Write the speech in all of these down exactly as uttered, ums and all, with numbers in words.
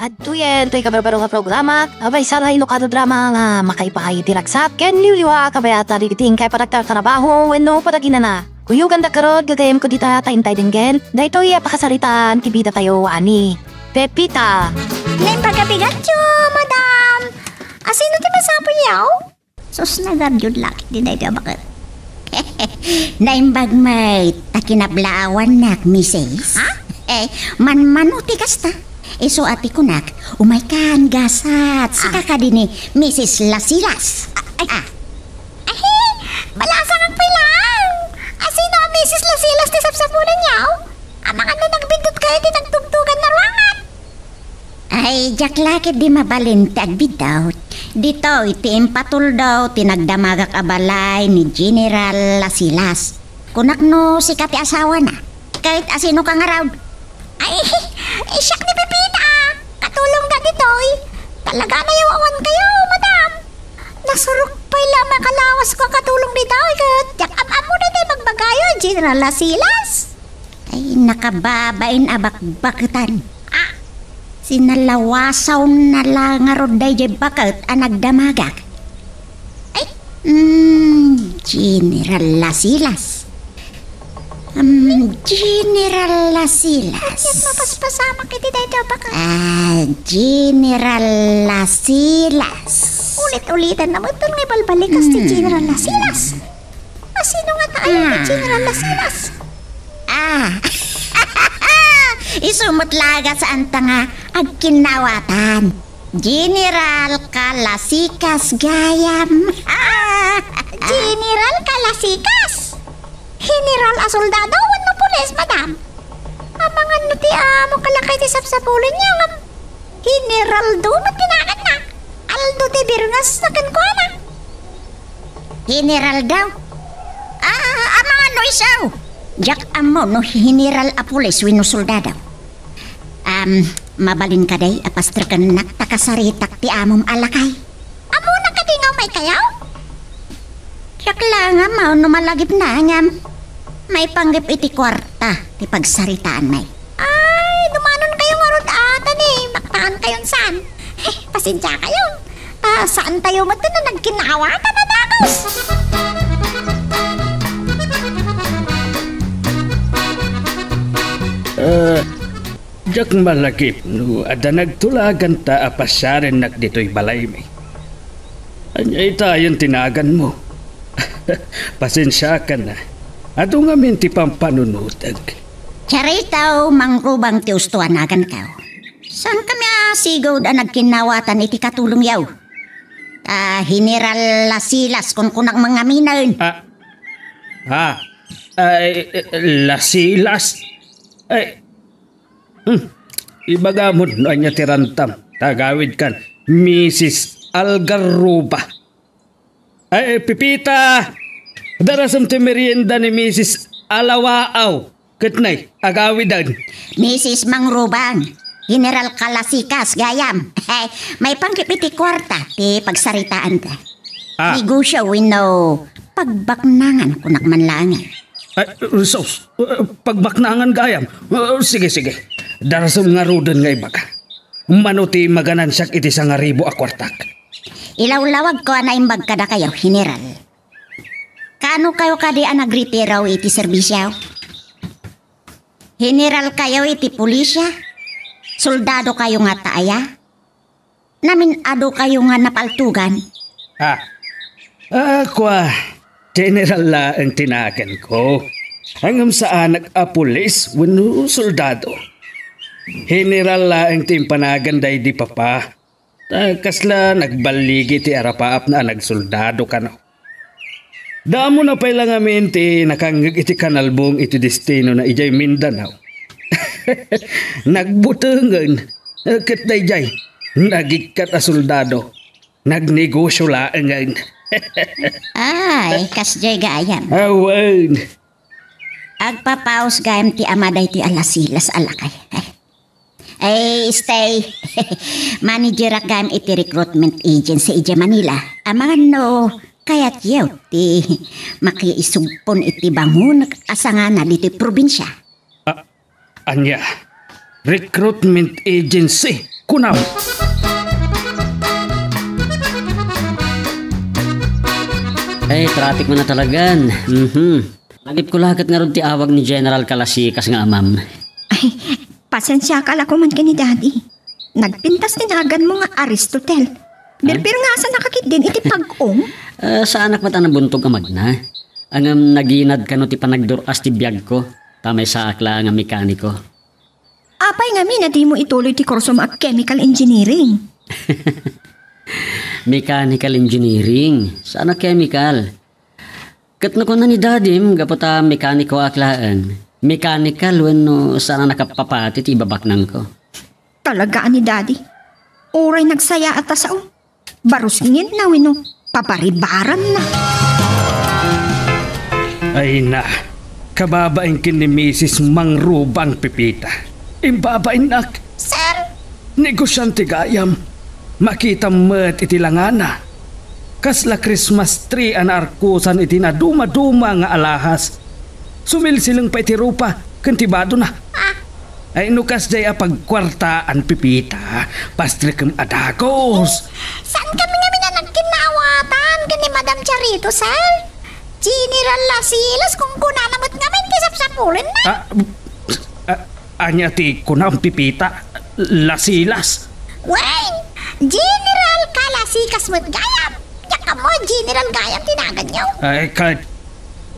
Adtoyen toy kabarbaro nga programa, a maysa nga inukan a drama nga makaipaay iti ragsat ken liwliwa a kabayatan dagiti inkay panagtartarabaho wenno panaginana. Kuyoganda garud, gagayyemko dita ta intay denggen daytoy a pakasaritaan ti bidatayo a ni Pepita. Naimbag a bigatyo, madam. Asino ti masapulyo? Sus, nagardod lakit di daytoy a baket. Naimbag met ta kinablaawannak, misis. Ha? Eh, manmano ti kasta? Isu a ti kunak, umaykan gasat, sika Ah. kadi ni misis Lasilas. Ah, ay. Ah. Ay, balasangak pay laeng. Asino a misis Lasilas ti sapsapulanyo? Amangan no nagbindot kayo ti nagtugtugan nga ruangan. Ay, diak la ketdi mabalin ti agbiddut. Ditoy ti impatuldo ti nagdamagak a balay ni General Lasilas. Kunak no sika ti asawana. Ket asinoka ngarud? Ay, siak ni Pepita. Katulongda ditoy. Talaga a nayaw-awankayo, madam. Nasurok pay la a makalawasko a katulong ditoy ket diak am-ammo daytoy bagbagayo, General Lasilas. Ay, nakababain a bakbaketan. Ah, sinalawasawna la ngarud daydiay baket a nagdamagak. Ay. Mm, General Lasilas. Mm, General Lasilas. Ket mapaspasamak iti daytoy a baket. Ah, General Lasilas. Ulit-ulitan na met nga ibalbalikas ti Hmm. General Lasilas. Asino nga tayo ni Ah. General Lasilas? Ah. Isu met la a saanta nga agkinnawatan. General Kalasikas gayam. Ah. General Kalasikas? General a soldado wenno pulis, madam? Amangan no ti amo kalakay ti sapsapulenyo ngem Generaldo met ti naganna. Aldo ti birngas a kenkuana. Generaldo? Ah, amangan no isu. Diak ammo no general a pulis wenno soldado. Am, mabalin kadi a pastrekennak ta kasaritak ti amom a lakay? Ammona kadi nga umaykayo? Diak la nga ammo no malagipna ngem maipanggep iti kuarta ti pagsaritaanmi. Ay, dumanonkayo ngarud a ta ni maktaankayon saan. Eh, pasensiakayon. Ah, saantayo met no nagkinnawatan a dagus. Eh, Diak malagip no adda nagtulaganta a pasiarennak ditoy balaymi. Ania itayen ti naganmo? Pasensiakan a. Adu ngamin ti pampanunotek. Charito Mangrubang ti usto a naganko. Saankami a sigud a nagkinnawatan iti katulongyo? Ah, General Lasilas, kunkunak mangaminen. Ah, ah, ay, Lasilas? Ay, Hmm. Ibagamon no ania ti rantam ta agawidkan, misis Algarroba. Ay, Pepita! Darasem ti merienda ni misis Alawaaw. Ket nay, agawiden. Misis Mangrubang, General Kalasikas, gayam. Maipanggep iti kuarta ti pagsaritaanta. Ah. Negosio wenno pagbaknangan, kunak man laeng. Ay, sus, uh, pagbaknangan gayam. Uh, sige, sige. Darasem ngaruden nga ibaga. Mano ti maganansiak iti sangaribu a kuartak? Ilawlawagko a naimbag kadakayo, General. Kaano kayo kadi a nagretiro iti serbisio? General kayo iti pulisya? Soldado kayo nga taaya? Namin-adu kayo nga napaltugan? Ah. Ah, kua, General laeng ti naganko. Ngem saanak a pulis wenno soldado. General laeng ti impanagan daydi papa. Ta kasla nagballigi ti arapaapna a nagsoldado kano. Damo na pay la ngamin ti nakangngeg iti kanalbong iti destinona idiay Mindanao. Nagbutengen, ket daydiay, nagikkat a soldado, nagnegosio laengen. Ay, kasdiay gayam. Awan. Agpapaus gayam ti ama daytoy a Lasilas a lakay. Ay, stay. Managerak gayam iti recruitment agency idiay Manila. Amangan no kayatyo ti makiisugpon iti bangonek a sangana ditoy probinsia. Ah, ania? Recruitment agency, kunam. Ay, traffic man na talagan. Mhm. Lagip ko laket ngarud ti awag ni General Kalasikas nga amam. Ay, pasensiaka la koman ken ni Daddy. Nagpintas ti naganmo nga Aristotel. Birbirngasanaka ketdin iti pag-ong. Ah, saanak met a nabuntog a magna. Ngem naginad kano ti panagdur-as ti biagko, ta maysaak la nga mekaniko. Apay ngamin a dimo ituloy ti kursom a chemical engineering? Mechanical engineering, saan a chemical. Ket no kuna ni Dadim, gapu ta mekanikoak laeng, mechanical wenno saan a nakapapati ti ibabaknangko. Talaga a ni Daddy. Uray nagsayaat a sao. Barusngenna wenno pabaribaranna. Ay na, kababain ken ni Misis Mangrubang, Pepita. Imbabainnak. Sir? Negosyante gayam. Makitam met iti langana. Kasla Christmas tree a naarkusan iti nadumaduma nga alahas. Sumilsileng pay ti rupa ken ti badona. Ah. Ay, no kasdiay a pagkuartaan, Pepita, pastrekem a dagus. Saan kami ngamin a nagkinnaawatan ken ni Madam Charito, sir? General Lasilas, kunkunana met ngamin ti sapsapulenna. Ah, ah, ania ti kunam, Pepita? Lasilas? Wen, General Kalasikas met gayam. Diak ammo, General gayam ti naganyo. Ay, ka-,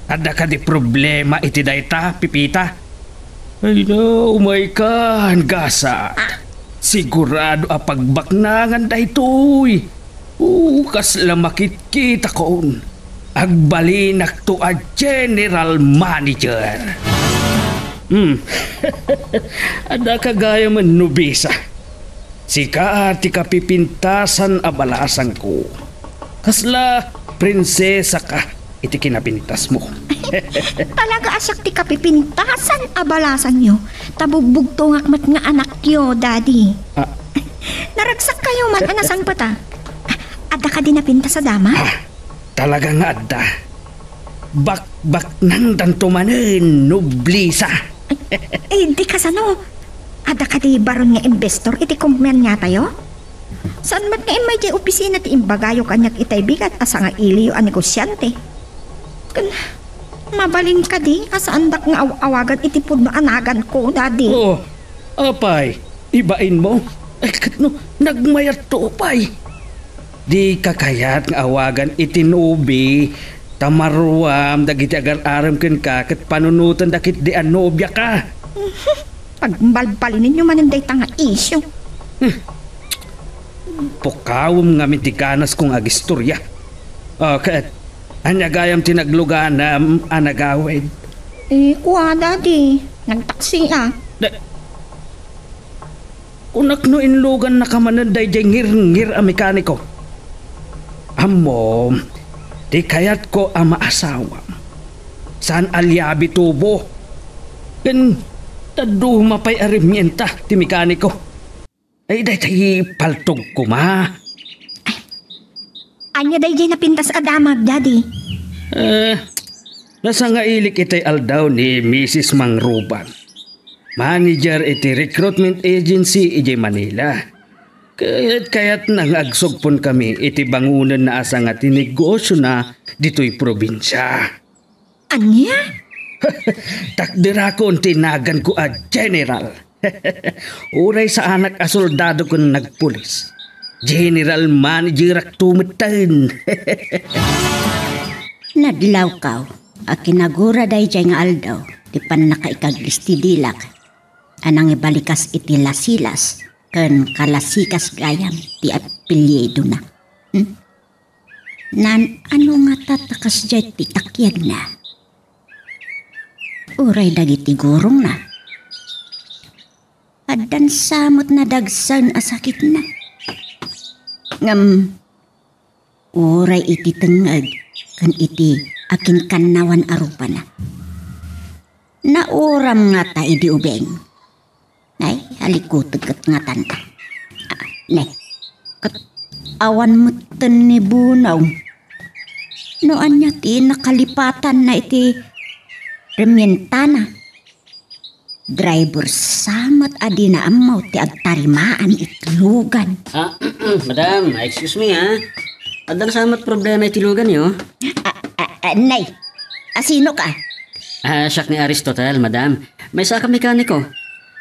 adda kadi problema iti dayta, Pepita? Ay na, umayka, gasa. Ah. Sigurado a pagbaknangan daytoy. O, kasla makitkitakon. Agbalinakto a general manager. Hmm. Adda ka gayam a nobisa. Sika ti kapipintasan a balasangko. Kasla prinsesaka iti kinapintasmo. Talaga a siak ti kapipintasan a balasangyo, ta bugbugtongak met nga anakyo, Daddy. Ah. Naragsak kayo man a nasangpet a. Adda kadi napintas a dama? Ah, talaga nga adda. Bakbaknangdanto manen, noblisa. Eh, di kasano? Adda kadi baron nga investor iti kompanyatayo? Saan met nga immay diay opisina ti imbagayo kaniak itay bigat a sangailiyo a negosyante? Ken, mabalin kadi a saandak nga aw-awagan iti pudno a naganko, Daddy? Oh, apay, ibainmo? Ay, ket no, nagmayatto pay. Dika kayat nga awagan iti nobi, ta maruam dagiti agar-arem kenka ket panunotenda ketdi a nobiaka. Pagbalbalininyo manen dayta nga isyu. Hmm. Pukawem ngamin ti ganasko nga agistorya. O, ket, ania gayam ti nagluganam a nagawid? Eh, kua, Daddy. Nagtaksiak. Da-, Kunak no inlugannaka manen daydiay ngirngir a mekaniko. Ammom, ti kayatko a maasawam, saan a liabe tubo. Ken dadduma pay a remienta ti mekaniko. Ay, daytoy paltog koma. Ania daydiay napintas a damag, Daddy? Eh, nasangailik itay aldaw ni Misis Mangrubang. Manager iti recruitment agency idiay Manila. Ket kayatna nga agsugponkami iti bangonenna a sanga ti negosiona ditoy probinsia. Ania? Takderakon ti naganko a general. Uray saanak a soldado ken nagpulis, general managerakto metten. Nadlawkaw a kinagura daydiay nga aldaw ti pannakaikaglis ti dilak a nangibalikas iti Lasilas ken Kalasikas gayam ti apelyidona. Hmm? Naan-ano ngata ta kasdiay ti takiagna? Uray dagiti gurongna? Addan sa met nadagsen a sakitna. Ngem uray iti tengngeg ken iti akinkannawan a rupana. Nauram ngata idi ubing. Ay, alikutek ket ngatanta. Ah, ne, ket awan metten ni Bunong. No ania ti nakalipatanna iti remientana? Driver sa met a dina ammo ti agtarimaan iti lugan. Ah, madam, excuse me, ha. Adda sa met problema iti luganyo? Ah, ah, ah, nay, asino ka? Ah, siak ni Aristotel, madam. Maysa ka mekaniko.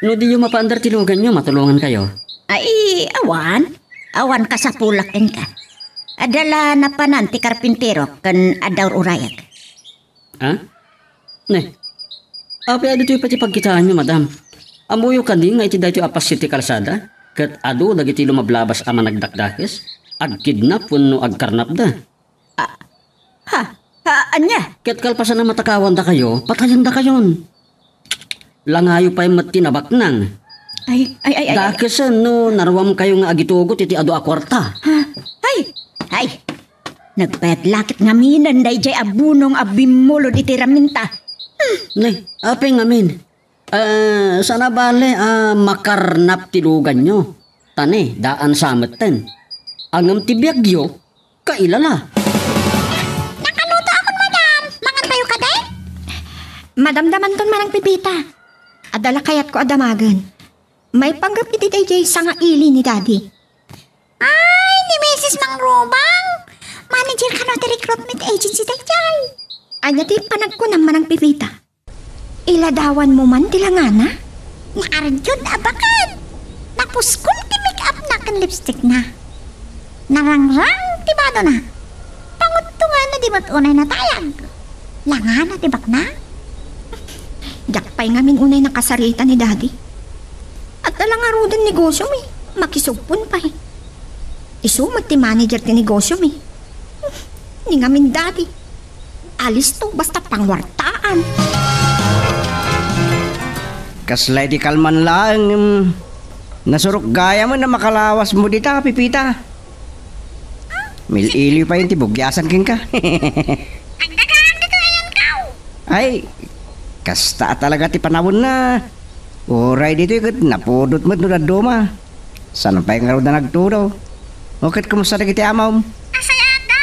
No diyo mapaandar ti luganyo, matulongan kayo. Ay, awan. Awan kasapulak kenka. Adda la napanan ti karpintero ken adda ur-urayak. Ha? Ne, apay a ditoy pay ti pagkitaanyo, madam? Ammoyo kadi nga iti daytoy a passiyo ti kalsada, ket adu dagiti lumablabas a managdakdakes, agkidnap wenno agkarnapda? Ah, ha? Ha? Ania? Ket kalpasan a matakawandakayo, patayendakayon. Langayo pay met ti nabaknang. Ay, ay, ay, ay, ay. Dakesen no naruamkayo nga agitugot iti adu a kuarta. Ha? Ay, ay. Nagpayat la ket ngaminen daydiay a bunong a bimmulod iti raminta. Ne, apay ngamin? Ah, saan a bale a makarnap ti luganyo. Ta ne, daan sa metten. Ngem ti biagyo, kailala. Nakaluto akon, madam. Mangan kayo kadi? Madamdamanton, Manang Pepita. Adda la kayatko a damagen. Maipanggep iti daydiay sangaili ni Daddy. Ay, ni Misis Mangrubang. Manager kano ti recruitment agency daydiay. Ania ti panagkunam, Manang Pepita? Iladawanmo man ti langana? Naardiod a baket. Napuskol ti make-upna ken lipstickna. Narangrang ti badona. Pangudto nga no di met unay natayag. Langana ti bakna? Diak pay ngamin unay nakasarita ni Daddy. Adda la ngaruden negosio mi. Makisugpon pay. Isu met ti manager ti negosio mi. Ni ngamin, Daddy. Alisto, basta pangwartaan. Kasla iti kalman laeng, em, nasurok gayam a makalawasmo dita, Pepita. Mil-iliw pay ti bugiasan kenka. Agdagaan ditoy ayankaw. Ay, kasta a talaga ti panawenna. Uray ditoy ket napudot met no dadduma. Saan pay ngarud a nagturaw? O ket kumusta dagiti amom? Asayada.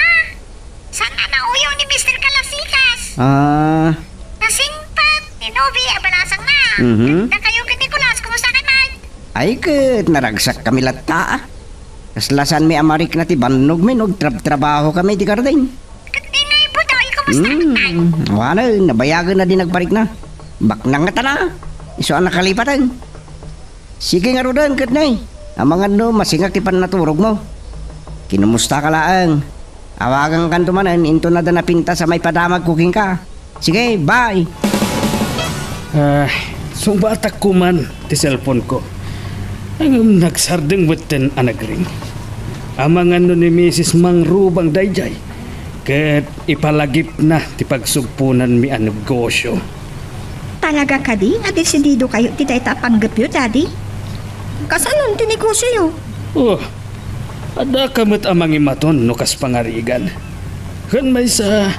Saan a nauyaw ni Mister Kalasikas? Ah. Nasingpet ni Nobi a balasangna. Mhm. Dakayo ken Nicolas, kumusta kay Mike? Ay ket, naragsakkami latta. Kasla saanmi a marikna ti bannogmi no agtrabtrabaho kami iti garden. Ket di nga ibudaw, kumusta kay? Hmm, awanen, nabayagen a di nagparikna. Baknang nga tana. Isu a nakalipaten. Sige ngaruden ket ne, amangan no masingak ti pannaturogmo. Kinumustaka laeng. Awagankanto manen inton adda napintas a maipadamagko kenka. Sige, bye! Ah, sungbatakko man ti cellphone ko. Ngem nagsardeng metten a nagring. Amangan no ni Misis Mangrubang daydiay. Ket ipalagipna ti pagsugponanmi a negosio. Talaga kadi a desididokayo iti dayta a panggepyo, Daddy? Kasanon ti negosioyo? Oh, addaka met a mangimaton no kas pangarigan. Ken maysa,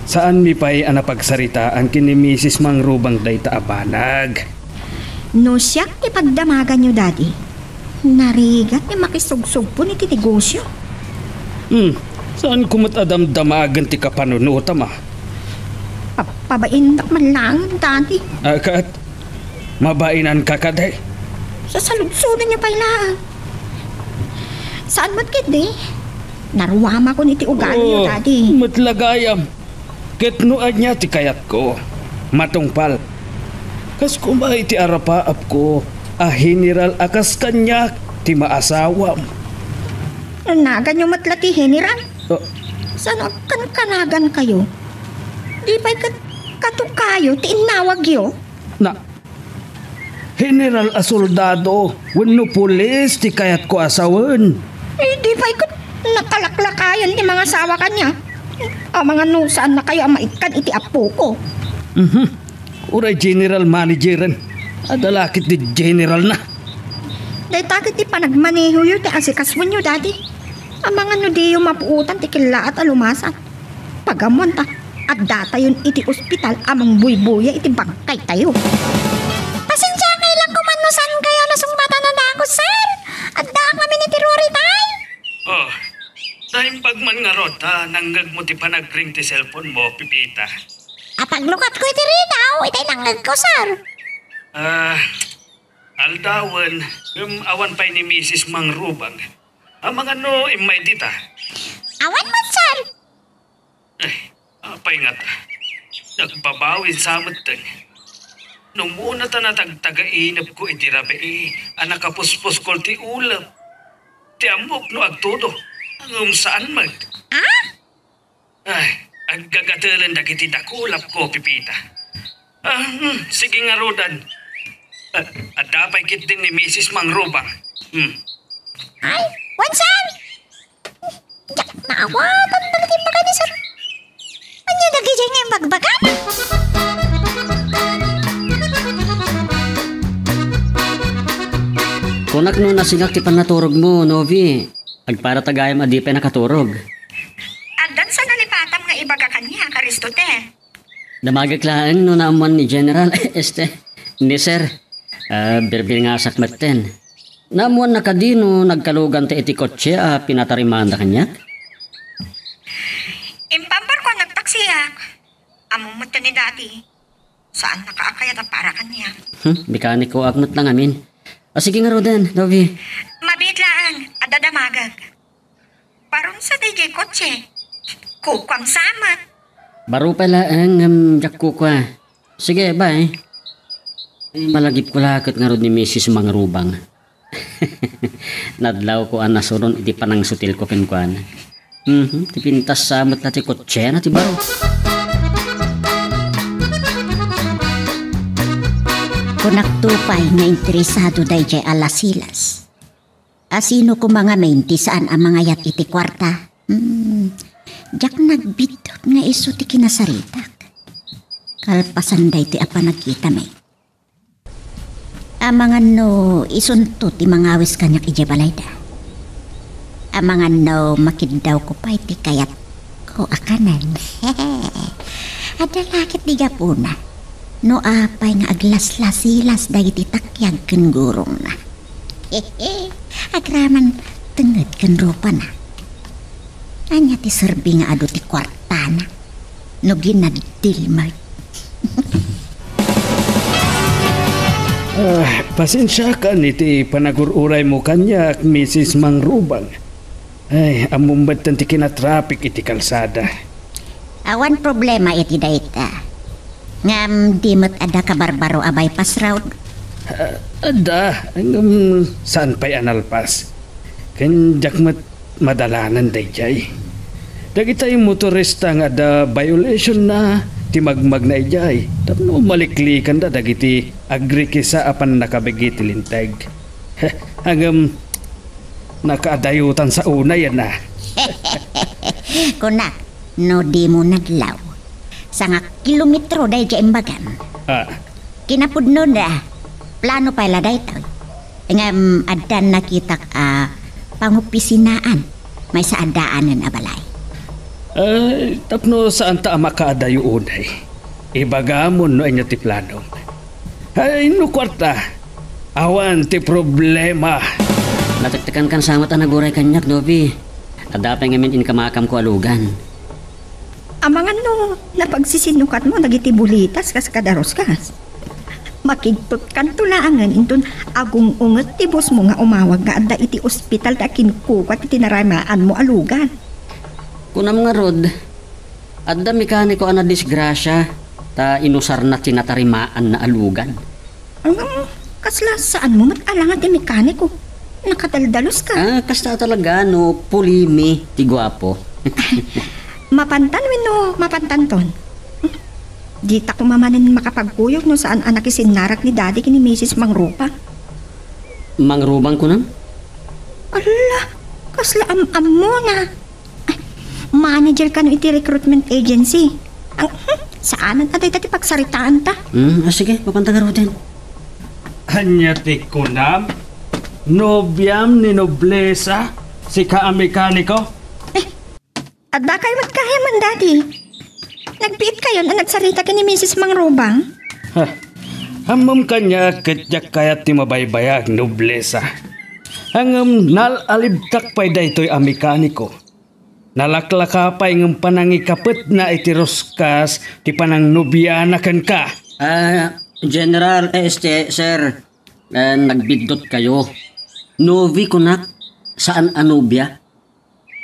saanmi pay a napagsaritaan ken ni Misis Mangrubang dayta a banag. No siak ti pagdamaganyo, Daddy, narigat ti makisugsugpon iti negosio. Hmm, saanko met a damdamagen ti kapanunotam a. Pa-, pabaindak man laeng, Daddy. Ah, ket, mabainanka kadi? Sasaludsodanyo pay laeng. Saan met ketdi? Naruamakon iti ugaliyo, Oh, Daddy. Met la gayam. Ket no ania ti kayatko, matungpal. Kas koma iti arapaapko a general a kas kaniak ti maasawam. Naganyo met la ti general? Oh. Saan a kankanagankayo? Di pay ket katukayo ti innawagyo? Na, General a soldado wenno pulis ti kayatko a sawen. Eh, di pay ket nakalaklakayan ti mangasawa kaniak. Amangan no saannakayo a maikkan iti apoko. Mhm. Uray general manageren. Adda la ket ti generalna. Dayta ket ti panagmanehoyo ti asikasoenyo, Daddy. Amangan no diyo mapuotan ti kellaat a lumasan. Pagammon ta, addatayon iti ospital a mangbuybuya iti bangkaytayo. Pasensiakay lang koman no saankayo nasungbatan a dagus, sir. Addaak ngamin iti ruritay. Oh, naimbag man ngarud ta nangngegmo ti panagring ti cellphone mo, Pipita. Apaglukatko iti ridaw, itay nangngegko, sir. Ah, aldawen, ngem awan pay ni Misis Mangrubang. Amangan no immay dita. Awan man, sir. Eh, apay ngata? Nagbabawi sa metten. Nung una ta natagtagainepko iti rabii a nakapuspuskol ti ulep, ti ammok no agtudo, ngem saan met. Ah? Ay, aggagatelen dagiti dakulapko, Pipita. Ah, hmm, sige ngaruden. Ah, adda pay ketdin ni Misis Mangrubang. Hmm. Ay, wansan! Diak naawatan dagiti imbagana, sir. Ania dagiti nga imbagbaga? Kunak no nasingak ti pannaturogmo, Novi. Agparata gayam a di pay nakaturog. Addan sa nalipatam nga ibaga kaniak, Aristote. Damagek laeng no naammuan ni General, este, ni Sir. Ah, birbirngasak metten. Naammuanna kadi no nagkaluganta iti kotse a pinatarima kaniak? Impamparko a nagtaksiak. Ammom metten ni Daddy. Saannaka a kayat a para kaniak. Hmm, mekanikoak met la ngamin. Ah, sige ngaruden, Novi. Mabiit laeng, adda damagek. Barumsa daydiay kotse. Kukuam sa met. Baro pay laeng ngem diak kukua. Sige, bye. Ay, malagipko la ket ngarud ni Misis Mangrubang. Nadlawko a nasuron iti panangsutilko kenkuana. Mhm, ti pintas sa met la ti kotsena ti baro. Kunakto pay nga interesado daydiay a lasilas. A sino koma ngamin ti saan a mangayat iti kuarta? Hmm, diak nagbiddut nga isu ti kinasaritak. Kalpasan daytoy a panagkitami. Amangan no isunto ti mangawis kaniak idiay balayda. Amangan no makiddawko pay ti kayatko a kanen. Adda la ket ti gapuna no apay nga aglaslasilas dagiti takiag ken gurongna. Agraman tenged ken rupana. Ania ti serbi nga adu ti kuartana no ginaddil met? Ah, pasensiakan iti panagur-uraymo kaniak, Misis Mangrubang. Ay, ammom metten ti kinatraffic iti kalsada. Awan problema iti dayta. Ngem di met adda kabarbaro a bypass road? Ah, adda, ngem saan pay a nalpas. Ken diak met madalanan daydiay. Dagitay motorista nga adda violation na ti magmagna idiay tapno maliklikanda dagiti agrikisa a pannakabagi ti linteg. Ngem nakaadayotan sa unay a. Kunak, no dimo nadlaw, sanga kilometro daydiay imbagam. Ah. Kinapudnona, plano pay la daytoy. Ngem addan nakitak a pangopisinaan maysa addaanen a balay. Ay, tapno saanta a makaadayo unay. Ibagamon no ania ti planom. Ay, no kuarta, awan ti problema. Natektekankan sa met a naguray kaniak, Novi. Adda pay ngamin inkamakamko a lugan. Amangan no napagsisinnukat mo dagiti bulitas kas kadaruskas. Makigpekkanto laengen inton agung-unget ti busmo nga umawag nga adda iti ospital ta kinkukua ti tinarimaanmo a lugan. Kunam ngarud, adda mekaniko a nadisgrasia ta inusarna ti natarimaanna a lugan. Ngem, kasla saanmo met a langa ti mekaniko? Nakadaldalos ka. Ah, kasta talaga no pulimi ti guapo. Mapantan wenno mapantanton? Dita koma manen makapagkuyog no saan a nakisinnarak ni Daddy ken ni Misis Mangrubang. Mangrubang kunam? Ala, kasla am-ammona. Ay, manager kano iti recruitment agency. Ang, hmm, saanan a dayta ti pagsaritaanta. Hmm, ah, sige, mapanta garuden. Ania ti kunam? Nobiam ni Noblesa? Sika a mekaniko? Eh, adda kay met kaya man, Daddy. Nagbiit kayon a nagsarita ken ni Misis Mangrubang? Ha, ammom kaniak ket diak kayat ti mabaybayag, Noblesa. Ngem nal-alibtak pay daytoy a mekaniko. Nalaklaka pay ngem panangikapetna iti ruskas ti panangnobiana kenka. Ah, General, eh, este, sir, eh, nagbiddutkayo. Novi kunak, saan a nobia?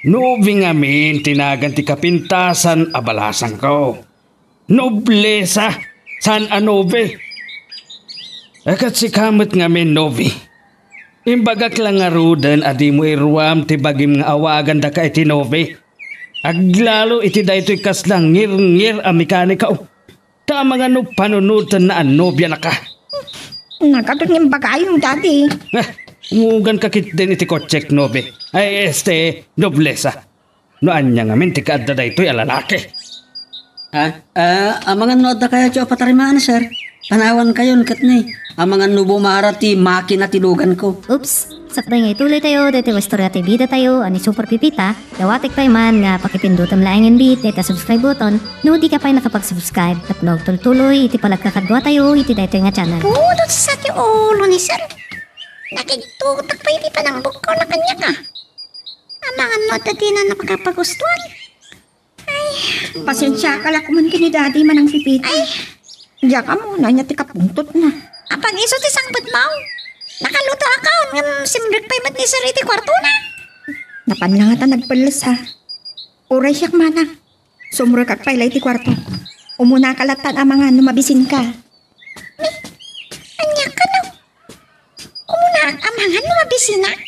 Novi ngamin ti nagan ti kapintasan a balasangko. Noblesa, saan a novi. Eh, ket sika met ngamin, novi. Imbagak la ngaruden a dimo iruam ti bagim nga awagan daka iti novi. Aglalo iti daytoy kasla ngirngir a mekaniko. Ta amangan no panunotenna a nobianaka. Nagadu nga imbagayo, Daddy. Eh, nguganka ketdin iti kotsek, nobi. Ay, este, noblesa. No ania ngamin ti kaadda daytoy a lalaki? Ha? Ah, amangan no adda kayatyo a patarimaan, sir. Panawankayon ket ni, amangan no bumara ti makina ti luganko. Oops! Sakbay nga ituloy tayo, daytoy nga istorya ti bida tayo, a ni Super Pipita, dawatek pay man nga pakipindutem laeng inbit, dayta subscribe button, no di ka pay nakapag-subscribe, tapno agtultuloy iti palagkakadua tayo, iti daytoy nga channel. Pudot sa ti ulo ni sir. Nakigtutak pay iti panangbukko na kaniaka. Amangan no adda dina nakapaguston. Ay. Pasensiaka la koman ken ni Daddy, Manang Pipita. Ay. Diak ammo no ania ti kapungtotna. Apag isu ti sangpetmo? Nakaluto a kaon ngem simrek pay met ni sir iti kuartona. Napan la ngata nagpelles, ha. Uray siak, Manang. Sumrekak pay la iti kuarto. Umunaka latta amangan no mabisinka. Ni, ania kano? Umuna amangan no mabisinak?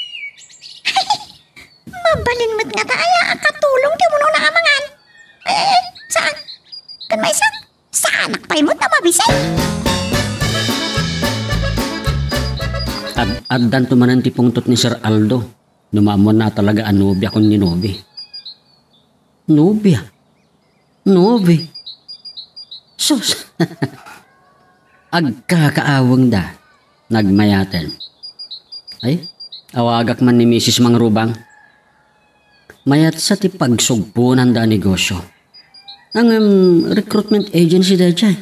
Mabalin met ngata aya a katulong ti umunona amangan? Ay, ay, ay, saan? Ken maysa, saanak pay met a mabisi. Ad-, addanto manen ti pungtot ni Sir Aldo no maammoanna a talaga a nobia ken ni Nobi. Nobia? Nobi. Sus! Agkakaawengda. Nagmayaten. Ay, awagak man ni Misis Mangrubang. Mayat sa ti pagsugponanda a negosyo. Ngem recruitment agency daydiay.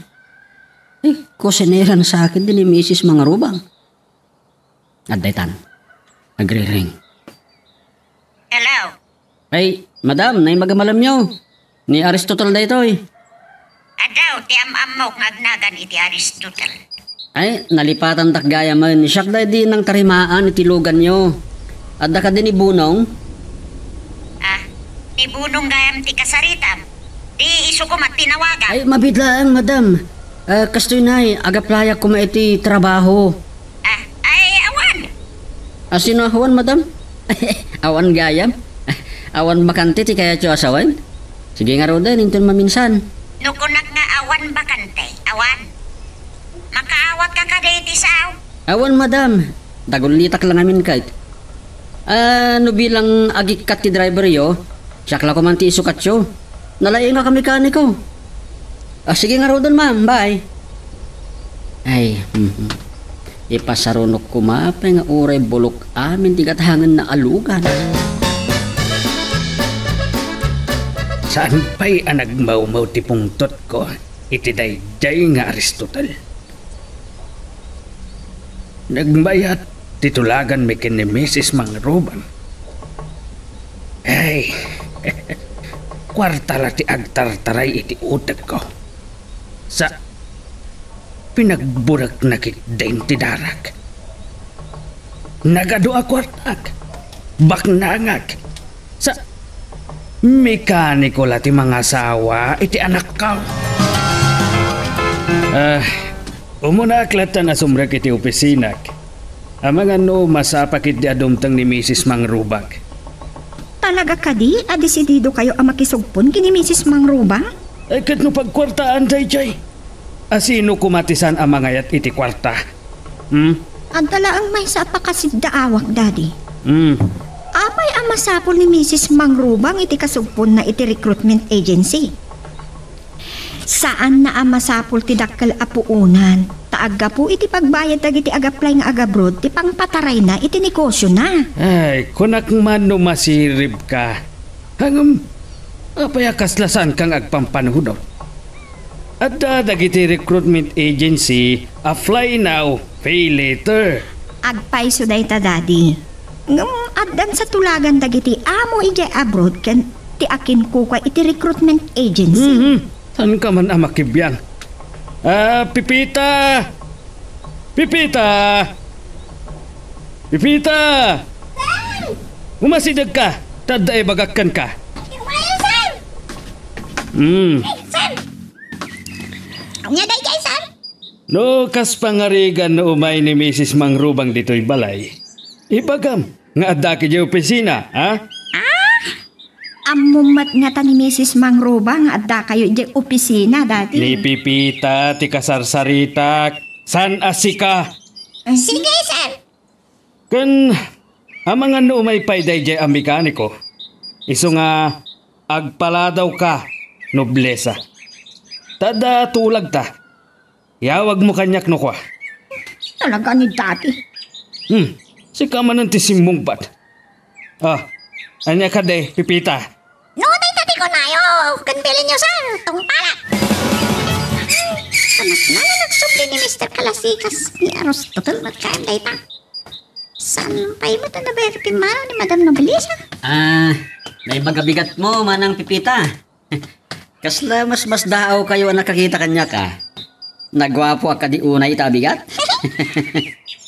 Ay, kusineran sa akin din ni Misis Mangrubang. Adda itan. Agriring. Hello? Ay, madam, naimbag a malamyo. Ni Aristotle daytoy. Adaw ti am-ammok nga agnagan iti Aristotle. Ay, nalipatandak gayamen. Siak daydi nangtarimaan iti luganyo. Adda kadi ni Bunong? Ah, ni Bunong gayam ti kasaritam. Di isu koma tinawagak. Ay, mabiit laeng, madam. Ah, kastoy nay, agaplayak koma iti trabaho. Ah, ay, awan. Asino awan, madam? Awan gayam? Awan bakante ti kayatyo a sawen? Sige ngaruden, inton maminsan. No kunak nga awan bakante, awan. Makaawatka kadi iti sao? Awan, madam. Dagullitak la ngamin kayt. Ah, no bilang agikkat ti driveryo, siak la koman ti isukatyo. Nalaingak a mekaniko. Ah, sige ngaruden, ma'am. Bye. Ay, mhm. Ipasarunok koma pay nga uray bulok amin ti gatangenna a lugan. Saan pay a nagmawmaw ti pungtotko iti daydiay nga Aristotle? Nagmayat ti tulaganmi ken ni Misis Mangrubang. Ay, kuarta la ti agtartaray iti utekko. Sa, pinagburekna ketdin ti darak. Nagadu a kuartak, baknangak. Sa, mekaniko la ti mangasawa iti anakko. Ah, umunaak latta a sumrek iti opisinak. Amangan no masapa ketdi a dumteng ni Misis Mangrubang. Talaga kadi a desididokayo a makisugpon ken ni Misis Mangrubang? Ay, ket no pagkuartaan daydiay, asino koma ti saan a mangayat iti kuarta? Hmm? Adda laeng maysa a pakasiddaawak, Daddy. Hmm. Apay a masapul ni Misis Mangrubang iti kasugponna iti recruitment agency? Saanna a masapul ti dakkel a puonan, ta aggapu iti pagbayad dagiti agaplay nga agabroad ti pangpatarayna iti negosiona. Ay, kunak man no masiribka. Ngem, apay a kasla saanka nga agpampanunot? Adda dagiti recruitment agency a fly now, pay later. Agpayso dayta, Daddy. Ngem addan sa tulagan dagiti amo idiay abroad ken ti akinkukua iti recruitment agency. Mhm. Saanka man a makibiang. Ah, Pipita! Pipita! Pipita! Umasidegka, ta adda ibagak kenka. Sir! Hmm. Sir! Ania daydiay, sir? No kas pangarigan no umay ni Misis Mangrubang ditoy balay, ibagam nga addaka idiay opisina, ha? Ah? Ammom met ngata ni Misis Mangrubang nga addakayo idiay opisina daytoy? Ni Pipita ti kasarsaritak, saan a sika. Sige, sir. Ken amangan no umay pay daydiay a mekaniko, isu nga agpaladawka, noblesa. Ta adda tulagta. Iyawagmo kaniak no kua. Talaga ni Daddy. Hmm, sika manen ti simmungbat. Ah, ania kadi, Pipita? No, dayta ti kunayo, ken bilinyo, sir, tungpalak. Anak na nga nagsubli ni Mister Kalasikas, ni Aristotle, met kayan dayta. Saan pay met a nabayar ti mano ni Madam Noblesa? Ah, naimbag a bigatmo, Manang Pipita. Kasla masmasdaawkayo a nakakita kaniak, a? Naguapoak kadi unay ita a bigat?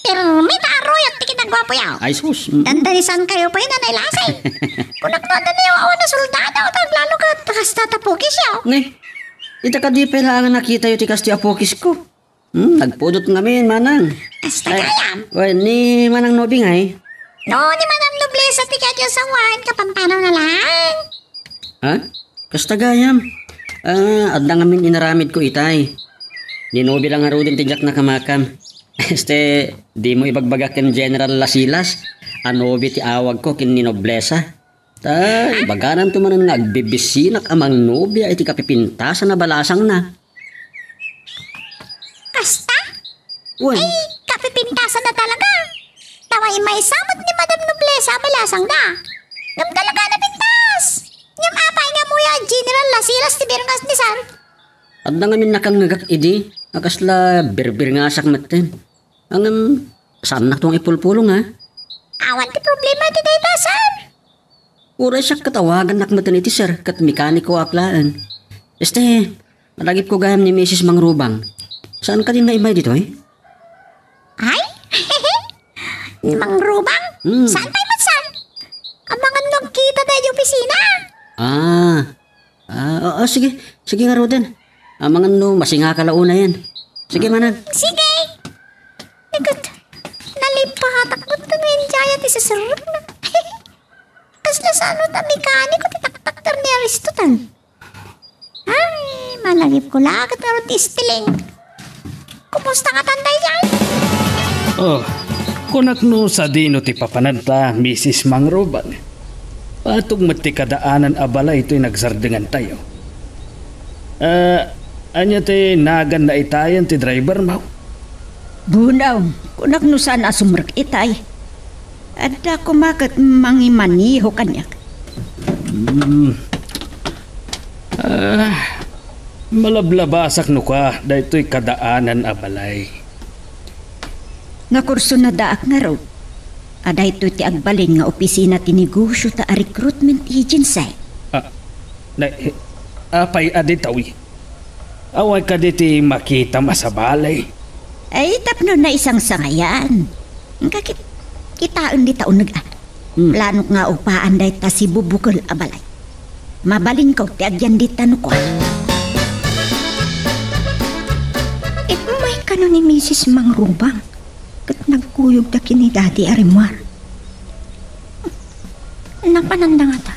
Pirmi ta aruyot ti kinaguapoyo. Ay, sus. Mm. Dandanisankayo pay, Nanay Lasing. Kunak no adda nayo awan a soldado, ta aglalo ket kasta ta pukisyo. Ni, ita kadi pay laeng a nakitayo ti kastoy a pukisko. Hmm, nagpudot ngamin, Manang. Kasta gayam. Wen, ni Manang Nobi ngay? No, ni Manang Noblesa ti kayatyo a sawen, kapampanaw na laeng. Ha? Kasta gayam. Ah, adda ngamin inaramidko itay. Ni Nobi la ngaruden ti diak nakamakam. Este, dimo ibagbagak ken General Lasilas a Nobi ti awagko ken ni Noblesa. Ta, ibagananto manen nga agbibisinak a mangnobia iti kapipintasan a balasangna. Kasta? Wen. Ay, kapipintasan na talaga. Tawa, imaysa met ni Madam Noblesa a balasangna. Ngem talaga napintas. Ngem apay nga ammoyo a General Lasilas ti birngas ni Sir? Adda ngamin nakangngegak idi, a kasla birbirngasak metten. Ngem, saannakto nga ipulpulong, a? Awan ti problema iti dayta, Sir. Uray siak ket awagannak metten iti Sir, ket mekanikoak laeng. Este, malagipko gayam ni Misis Mangrubang. Saan kadi nga immay ditoy? Ay? Ni Mangrubang? Hmm. Saan pay met, Sir? Amangan no agkita daydi opisina. Ah. Ah, oo, sige. Sige ngaruden. Amangan no masingaka la unayen. Sige, Manang. Sige. Ikat, nalipatak met no indiaya ti susurot na. Kasla saan ta mekaniko ti taktakder ni Aristotle. Ay, malagipko la ket ngarud ti istiling. Kumusta ngatan daydiay? Oh, kunak no sadino ti papananta, Misis Mangrubang. Patog met ti kadaanan a balay toy nagsardengantayo. Ah, ania ti naganna itayen ti driver, maw? Bunaw, kunak no saan a sumrek itay. Adda koma ket mangimaneho kaniak. Hmm. Ah, malablabasak no kua daytoy kadaanan a balay. Nakursunadaak ngarud a daytoy ti agbalin nga opisina ti negosio ta a recruitment agency. Ah, na, eh, apay a ditawi? Awan kadi ti makitam a sabali? Ay, tapno naisangsangayan. Ngem kit-, kitaen dita uneg, a. Hmm. Planok nga upaan dayta sibubukel a balay. Mabalinko ti agyan dita no kua. Immay kano ni Misis Mangrubang ket nagkuyogda ken ni Daddy a rimmuar. Napananda ngata?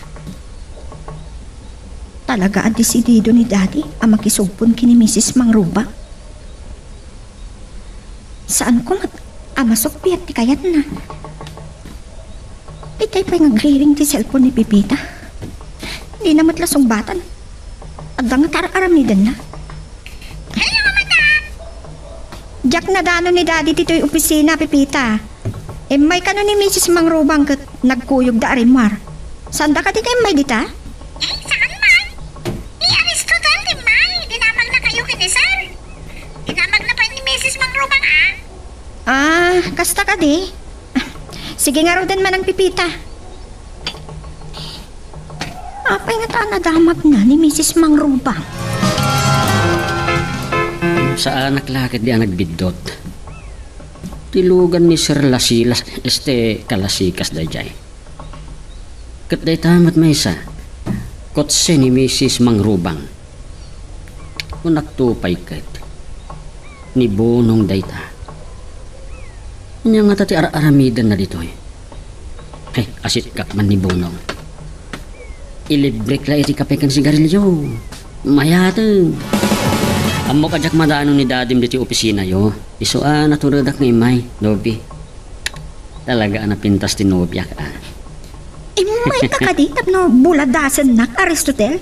Talaga a desidido ni Daddy a makisugpon ken ni Misis Mangrubang? Saanko met a masukpiat ti kayatna. Itay pay nga agriring ti cellphone ni Pipita. Dina met la sungbatan. Adda nga ar-aramidenna. Hello, madam! Diak nadano ni Daddy ditoy opisina, Pipita. Immay kano ni Misis Mangrubang ket nagkuyogda a rimmuar. Saanda kadi nga immay dita? Eh, saan man? Ni Aristotle ti immay. Dinamagna kayo ken ni Sir. Dinamagna pay ni Misis Mangrubang, a. Ah, kasta kadi? Sige ngaruden, Manang Pipita. Apay ngata a nadamagna ni Misis Mangrubang? Saanak la ketdi a nagbiddut. Ti lugan ni Sir Lasilas, este, Kalasikas daydiay. Ket dayta met maysa, kotse ni Misis Mangrubang. Kunakto pay ket, ni Bonong dayta. Ania ngata ti ar-aramidenna ditoy? He, asitkak man ni Bonong. Ilibrek la iti kape ken sigarilyo. Mayateng. Ammok a diak madano ni Dadim ditoy opisinayo. Isu a naturedak nga immay, Nobi. Talaga a napintas ti nobiak, a. Immayka kadi tapno buladasennak, Aristotel?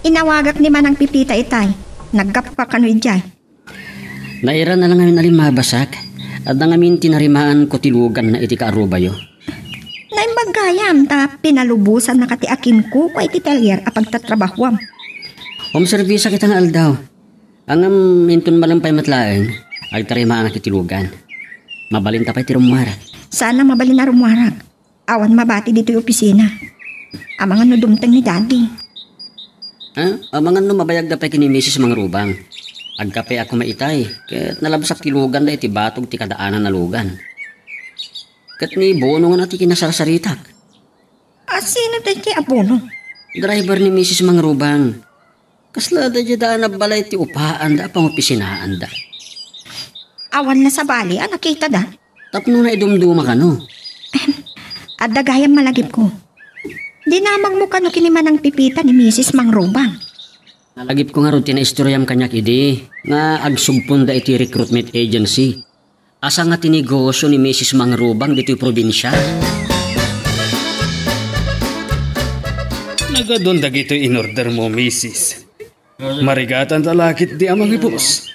Inawagak ni Manang Pipita itay. Naggapuka kano idiay. Nairana la ngamin a limmabasak. Adda ngamin ti narimaanko ti luganna iti kaarubayo. Naimbag gayam ta pinalubosannaka ti akinko iti talyer a pagtatrabahuam. Home service-ak ita nga aldaw. Ngem inton malem pay met laeng, agtarimaanak iti lugan. Mabalinta pay ti rummuarag. Saan a mabalin a rummuarag. Awan mabati ditoy opisina. Amangan no dumteng ni Daddy. Ah, amangan no mabayagda pay ken ni Misis Mangrubang. Agkapeak koma itay, ket nalabsak ti luganda iti batog ti kadaanan a lugan. Ket ni Bono nga ti kinasarsaritak. A, sino daydiay a Bono? Driver ni Misis Mangrubang. Kasla daydiay a nagbalay ti upaanda a pangopisinaanda. Awan nasabali a nakitada. Tapno naidumduma kano. Adda gayam malagipko. Dinamagmo kano ken ni Manang Pipita ni Misis Mangrubang. Nalagipko ngarud ti naistoriam kaniak idi nga agsugponda iti recruitment agency. Asa nga ti negosio ni Misis Mangrubang ditoy probinsia? Nagadun dagitoy in-order mo, Misis. Marigatanta la ketdi a mangibus.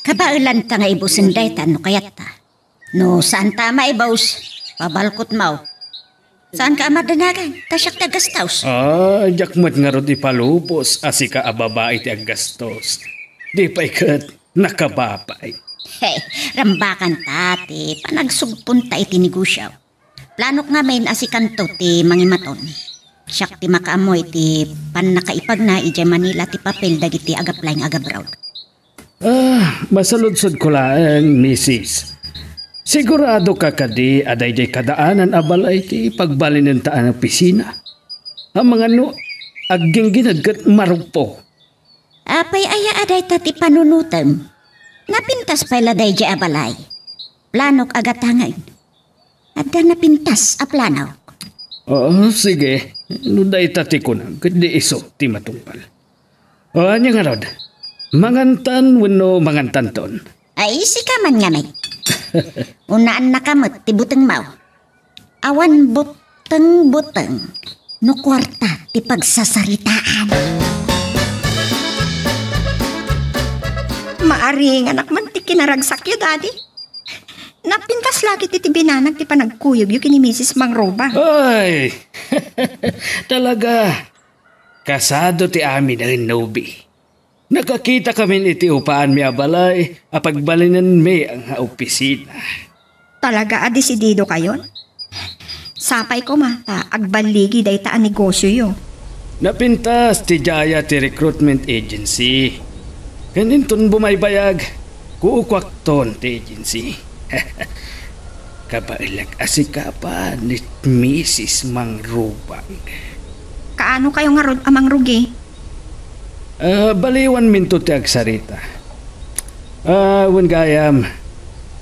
Kabaelanta nga ibusen dayta no kayatta. No saanta a maibus, pabalkotmo. Saanka a madanagan, ta siak ti aggastos. Ah, diak met ngarud ipalubos a sika a babai ti aggastos. Di pay ket nakababay. He, rambakanta ti panagsugponta iti negosio. Planok ngamin a sikanto ti mangimaton. Siak ti makaammo iti pannakaipagna idiay Manila ti papel dagiti ag-apply nga agabroad. Ah, masaludsodko laeng, Misis. Siguradoka kadi a daydiay kadaanan a balay ti pagbalinenta a opisina? Amangan no agginggined ket marugpo. Apay aya a dayta ti panunotem? Napintas pay la daydiay a balay. Planok a gatangen. Adda napintas a planok. Oo, sige. No dayta ti kunam, ket di isu ti matungpal. O, ania ngarud? Mangantan wenno mangantanton? Ay, sika man ngamin. Unaannaka met ti butengmo. Awan buteng-buteng no kuarta ti pagsasaritaan. Maaringanak man ti kinaragsakyo, Daddy. Napintas la ketdi ti binanag ti panagkuyogyo ken ni Misis Mangrubang. Ay! Talaga, kasado ti aminen, Nobi. Nakakitakamin iti upaanmi a balay a pagbalinenmi nga opisina. Talaga a desididokayon? Sapay koma ta agballigi dayta a negosioyo. Napintas ti diaya ti recruitment agency. Ken inton bumaybayag, kukuakton ti agency. Kabaelak a sika pay ni Misis Mangrubang. Kaano kayo ngarud a mangrugi? Ah, baliwanminto ti agsarita. Ah, wen gayam,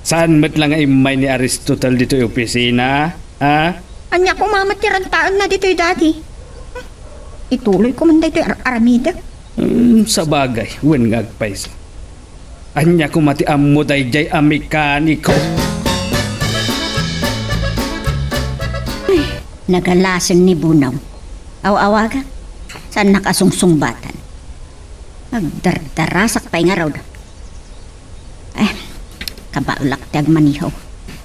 saan met la nga immay ni Aristotel ditoy opisina, ha? Ania koma met ti rantaenna ditoy, Daddy? Ituloy ko man daytoy ar-, aramidek. Hmm, sabagay, wen nga agpayso. Ania koma ti ammo daydiay a mekaniko? Ay, nagalasen ni Bunong. Aw-awaga, saannak a sungsungbatan. Agdardarasak pay ngarud. Eh, kabaelak ti agmaniho.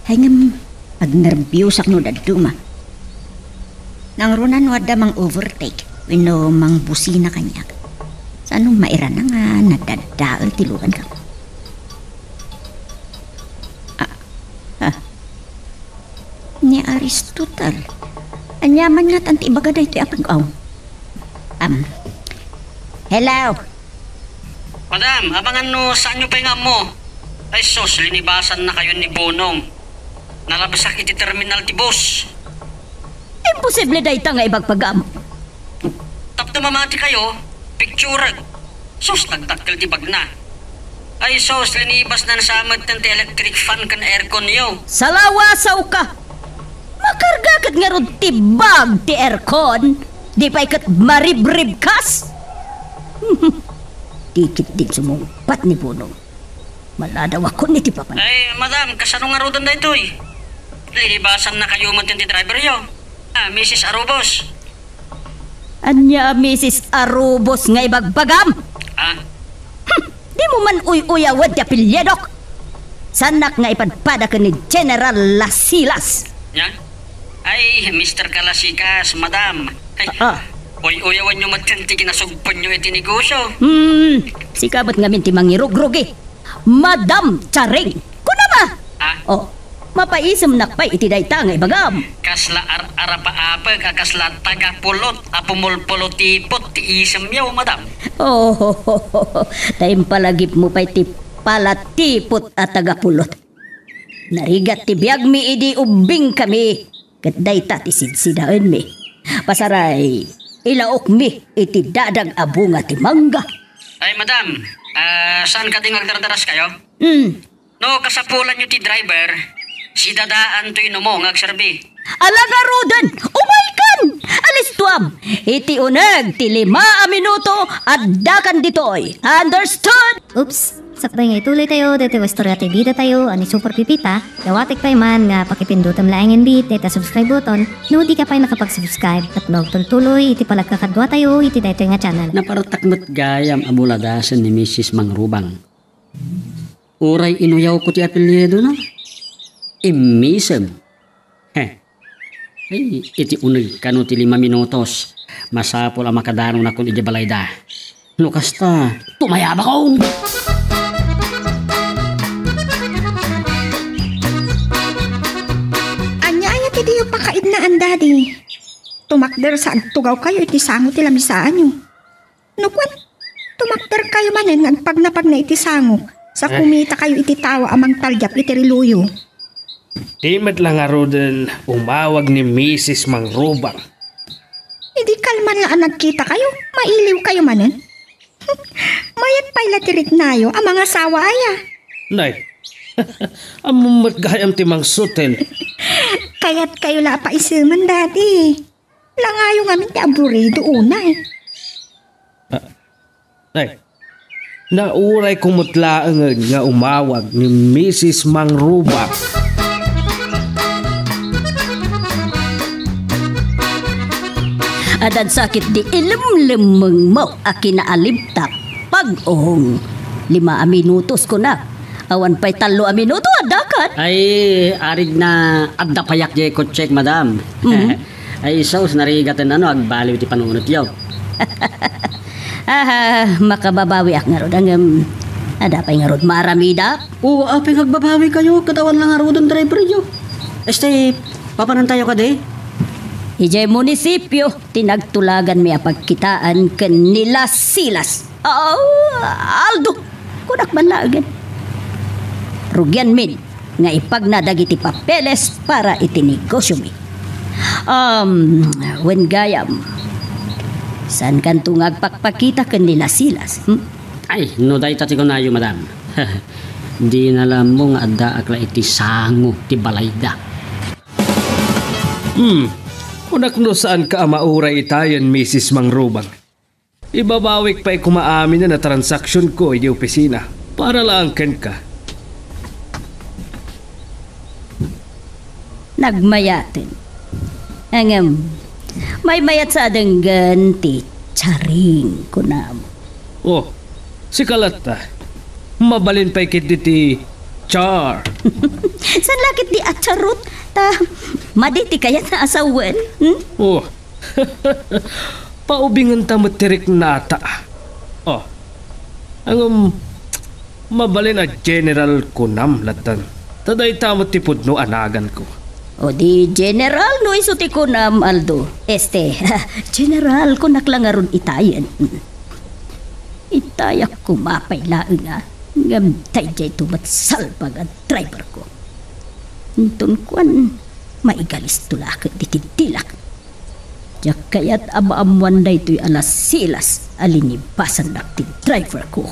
Ay ngem, agnerbiosak no dadduma. Nangruna no adda mang-overtake wenno mangbusina kaniak. Saan no mairana nga nadaddael ti lugan ka? Ah, ah. Ni Aristotel. Ania man ngatan ti ibaga daytoy a pag-aw? Am. Hello? Madam, abangan no saanyo pay nga ammo. Ay sus, linibasannakayon ni Bonong. Nalabsak iti terminal ti bus. Imposible dayta nga ibagbagam. Tapno mamatikayo, picturek. Sus, nagdakkel ti bagna. Ay sus, linibasnan sa metten ti electric fan ken airconyo. Salawasaw ka! Makarga ket ngarud ti bag ti aircon, di pay ket maribribkas? Di ketdin sumungbat ni Bonong. Maladawakon iti papan. Ay, madam, kasano ngaruden daytoy? Linibasannakayo metten ti driveryo. Ah, Misis Arubos. Ania a Misis Arubos nga ibagbagam? Ah? Hmm, dimo man uy-uyawen ti apelyidok. Saannak nga ipadpada ken ni General Lasilas. Nia? Ay, Mister Kalasikas, madam. Ay, Ah. uy-uyawenyo met ken ti kinasugpenyo iti negosyo. Hmm, sika met ngamin ti mangirugrugi. Madam Charing, kunam a! Ah? Oh, mapaisemnak pay iti dayta nga ibagam. Kasla ar-arapaapek a kasla tagapulot a pumulpulotipot ti isemyo, madam. Oh, ta impalagipmo pay ti palatipot a tagapulot. Narigat ti biagmi idi ubbingkami, ket dayta ti sidsidaenmi. Pasaray, ilaokmi iti dadag a bunga ti mangga. Ay, madam, ah, saan kadi nga agdardaraskayo? Hmm. No kasapulanyo ti driver, sidadaanto inumo nga agserbi. Ala ngaruden, umaykan! Alistuam! Iti uneg ti lima a minuto, addakan ditoy. Understood? Oops! Sakbay nga ituloy tayo, ditoy istorya ti bida tayo, a ni Super Pipita, dawatek pay man nga pakipindutem laengen bi dayta subscribe button, no di ka pay nakapag-subscribe, tapno agtultuloy iti panagkakadua tayo iti daytoy nga channel. Napartak met gayam a buladasen ni Misis Mangrubang. Uray inuyawko ti apelyidona. Immisem. Heh. Ay, iti uneg kano ti lima minutos, masapul a makadanonakon idiay balayda. No kasta, tumayabakon! Ania aya ti diyo pakaidnaan, Daddy? Tumakder sa agtugawkayo iti sango ti lamisaanyo. No kua, tumakderkayo manen nga agpagnapagna iti sangok, sa kumitakayo iti tao a mangtalgap iti reloyo. Di met la ngaruden umawag ni Misis Mangrubang. Idi kalman la a nagkitakayo, mailiwkayo manen? Mayat pay la ti riknayo a mangasawa aya. Nay, ammom met gayam ti mangsutin. Kayatkayo la a paiseman, Daddy. Langayo ngamin ti aburido unay. Ah, ay, nauray ko met laengen nga umawag ni Misis Mangrubang. Adda sakit di ilemlemmengmo a kinaalibtak, pag-ong. Lima a minutos kuna. Awan pay tallo a minuto, addakan. Ay, arig na adda payak diay kotsek, madam. Mhm. Ay, sus, narigaten ano, agbaliw ti panunotyo. Ah, makababawiak ngarud, ngem adda pay ngarud maaramidak. Oo, apay nga agbabawikayo, ket awan la ngaruden driveryo. Este, papanantayo kadi? Idiay munisipio ti nagtulaganmi a pagkitaan ken ni Lasilas. Oh, Aldo, kunak man laengen. Rugianmin nga ipagna dagiti papeles para iti negosiomi. Um, wen gayam, saankanto nga agpakpakita ken ni Lasilas, hmm? Ay, no dayta ti kunayo, madam. Dina la ammo nga addaak la iti sango ti balayda. Hmm, kunak no saanka a mauray itayen, Misis Mangrubang. Ibabawik pay koma aminen a transaksionko idiay opisina para laeng kenka. Nagmayaten. Ngem, maymayat sa a denggen ti charing, kunam. Oh, sika latta. Mabalin pay ketdi ti char. Saan la ketdi a charot? Ta, madi ti kayat nga asawen, hmm? Oh, paubingenta met ti riknata. Oh. Ngem, mabalin a general kunam latta. Ta dayta met ti pudno a naganko. O di general no isu ti kunam, Aldo. Este, general, kunak la ngarud itayen. Itayak koma pay laengen, ngem daydiay to met salbag a driverko. Inton kuan, maigalisto la ket diti dilak. Diak kayat a maammoan daytoy a nasilas a linibasannak ti driverko.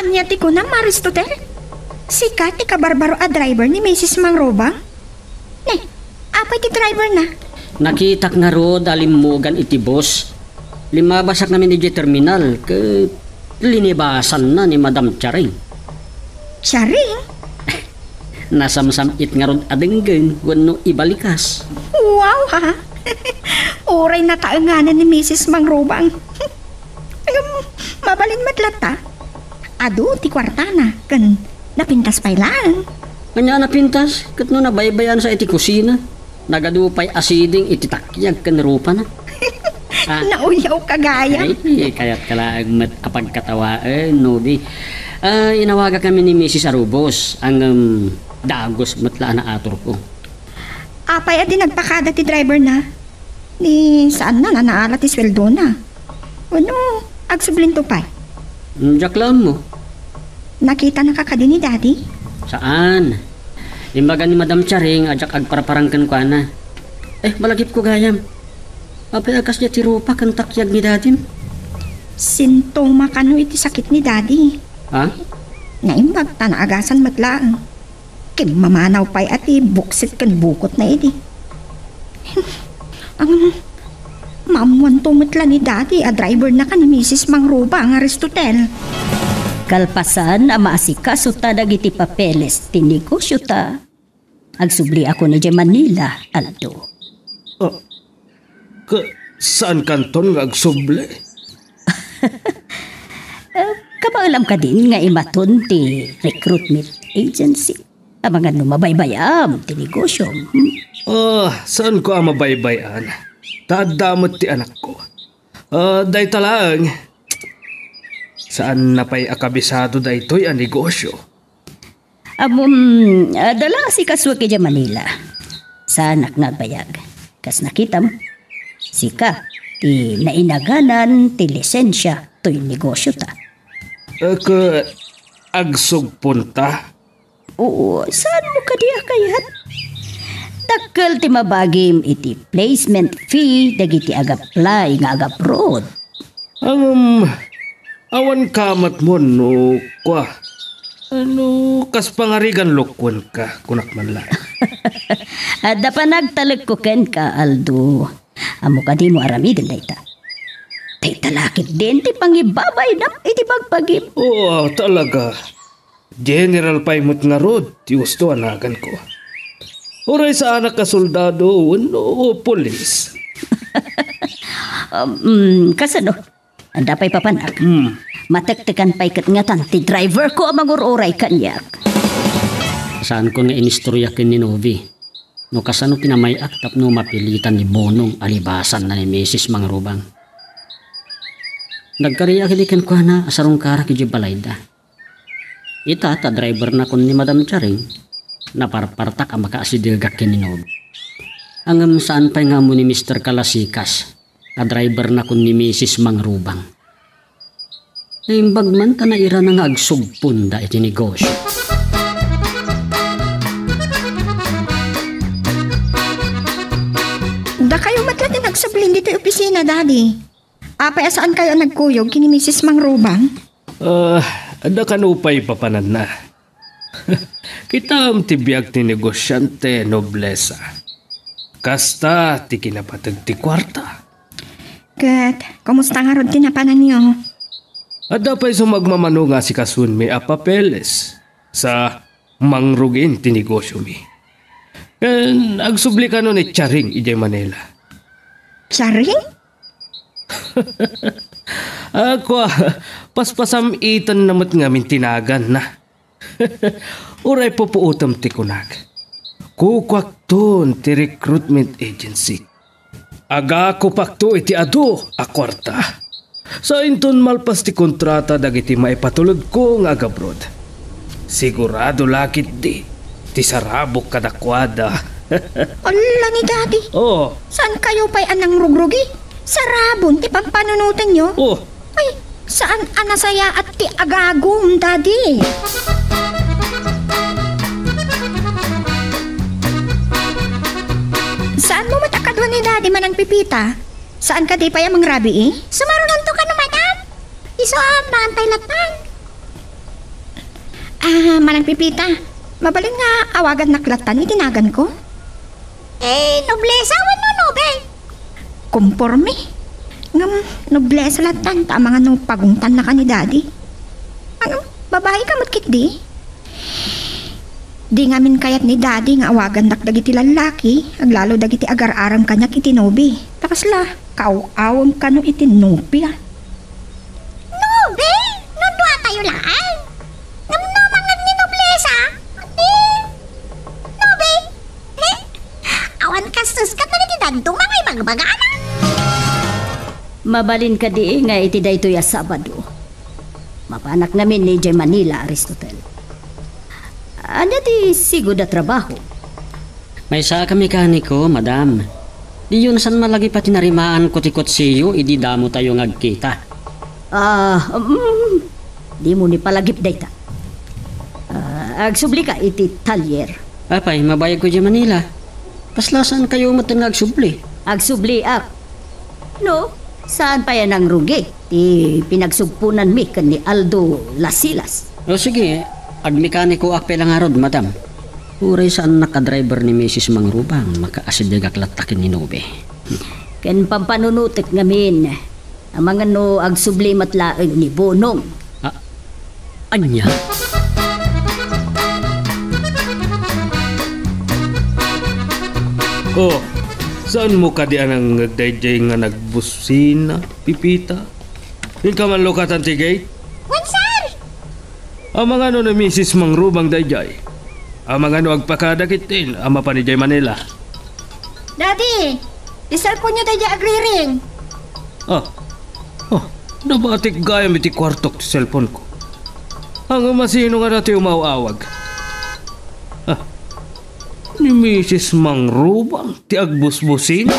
Ania ti kunam, Aristotel? Sika ti kabarbaro a driver ni Misis Mangrubang? Ne, apay ti driver na? Nakitak ngarud a limmugan iti bus. Limmabasak ngamin idiay terminal, ket linibasanna ni Madam Charing. Charing? Nasamsam-it ngarud a denggen wenno ibalikas. Wow, ha? Uray nataenganan ni Misis Mangrubang. Ngem, mabalin met latta. Adu ti kuartana, ken napintas pay laeng. Ania a napintas? Ket no nabaybayansa iti kusina, nagadu pay a siding iti takyag ken rupana. Ah. Nauyaw ka gayam. Ay, kayatka laeng met a pagkatawaen, Nobi. Ah, inawagakami ni Misis Arubos, ngem dagus met la a naaturko. Apay a di nagpakada ti driver na? Ni saanna a naala ti sueldona? Wenno, agsublinto pay? Mm, diak la ammo. Nakitanaka kadi ni Daddy? Saan. Imbaga ni Madam Charing a diak agparparang kenkuana. Eh, malagipko gayam. Apay a kasdiay ti rupa ken takyag ni Dadim? Sintoma kano iti sakit ni Daddy. Ha? Naimbag ta naagasan met laeng. Kimmamanaw pay a ti buksit ken bukotna idi. Ang maammoanto met la ni Daddy a driver na kan ni Misis Mangrubang, Aristotel. Kalpasan a maasikasota dagiti papeles ti negosiota, agsubliakon idiay Manila, Aldo. Ah, Ka-, saan kanton nga agsubli? Eh, kabaelam kadin nga imaton ti recruitment agency? Amangan no mabaybay-am ti negosiom, hmm? Ah, saanko a mabaybay-an? Ta adda met ti anakko. Ah, dayta laeng. Saanna pay a kabisado daytoy a negosio. Ammom, adda la asikasuek idiay Manila. Saanak nga agbayag. Kas nakitam, sika ti nainaganan ti lisensia toy negosiota. Ket agsugponta? Oo, saanmo kadi a kayat? Dakkel ti mabagim iti placement fee dagiti ag-apply nga agabroad. Ngem, awan kamatmon no kua. Ano, kas pangarigan lokuenka, kunak man la. Adda panagtalekko kenka, Aldo. Ammo kadi no aramiden dayta? Dayta la ketdin ti pangibabaynam iti bagbagim. Oo, talaga. General pay met ngarud ti usto a naganko. Uray saanak a soldado wenno pulis. Um, mm, kasano? Adda pay papanak? Hmm. Matektekan pay ket ngatan ti driverko a mangur-uray kaniak. Saanko nga inistorya ken ni Novi no kasano ti namay-ak tapno mapilitan ni Bonong a libasanna ni Misis Mangrubang. Nagkariak idi kenkuana a sarungkarak idiay balayda. Ita ta drivernakon ni Madam Charing, naparpartak a makaasidegak ken ni Nob. Ngem saan pay nga ammo ni Mister Kalasikas a drivernakon ni Misis Mangrubang. Naimbag man ta nairana nga agsugponda iti negosio. Dakayo met la ti nagsublin ditoy opisina, Daddy. Apay a saankayo a nagkuyog ken ni Misis Mangrubang? Ah, adda kano pay papananna. Kitaem ti biag ti negosiante, noblesa. Kasta ti kinapateg ti kuarta. Ket, kumusta ngarud ti napananyo? Adda pay sumagmamano nga asikasuenmi a papeles sa mangrugin ti negosiomi. Ken agsubli kano ni Charing idiay Manila. Charing? Ah, kua, paspasam-itanna met ngamin ti naganna. Uray pupuotem ti kunak. Kukuakton ti recruitment agency. Agakupakto iti adu a kuarta. Sainton malpas ti kontrata dagiti maipatuledko nga agabroad. Sigurado la ketdi ti sarabok kadakuada. Ala ni Daddy. Oh. Saankayo pay a nangrugrugi? Sarabon ti pampanunotenyo? Oh. Ay, Saan a nasayaat ti agagum, Daddy? Saan mo met a kadua ni Daddy, Manang Pipita? Saan kadi pay a mangrabii? Sumarulanto kano, madam? Isu a bantay latta. Ah, Manang Pipita, mabalin nga awagannak lattan iti naganko? Eh, noblesa wenno nobel? Komporme. Ngem noblesa lattan ta amangan no pagungtannaka ni Daddy. Ngem babaika met ketdi. Di ngamin kayat ni Daddy nga awagannak dagiti lallaki, aglalo dagiti agar-aram kaniak iti nobi. Ta kasla, kaaw-awem kano iti nobia. Nobi? No duatayo laeng? Ngem no mangan ni noblesa? Di? Nobi? Eh? Awan kastos ket dagiti dadduma nga ibagbagana. Mabalin kadi nga iti daytoy a Sabado, mapanak ngamin idiay Manila, Aristotel. Ania ti sigud a trabaho? Maysa ka mekaniko, madam. Diyon san malagip a tinarimaanko ti kotsiyo idi damotayo nga agkita. Ah, mm, dimo ni palagip dayta. Ah, agsubli ka iti talyer. Apay, mabayag ko idiay Manila. Kasla saan kayo met nga agsubli? Agsubliak. No, saan pay a nangrugi ti pinagsugponanmi ken ni Aldo Lasilas? O sige, agmekanikoak pay la ngarud, madam. Uray saannak a driver ni Misis Mangrubang, makaasibiagak latta ken ni Nobe. Ken pampanunotek ngamin, amangan no agsubli met laeng ni Bonong. Ah, ania? Oh, saan mo kadi a nangngeg daydiay nga nagbusina, Pipita? Inka man lukatan ti gate? Wen, sir! Amangano ni Misis Mangrubang daydiay? Amangano agpakada ketdin a mapan idiay Manila? Daddy, ti cellphone-yo daydiay agriring. Ah, ah, nabatik gayam iti kuartok ti cellphone-ko. Ngem asino ngata ti umaw-awag? Ah, ni Misis Mangrubang ti agbusbusina?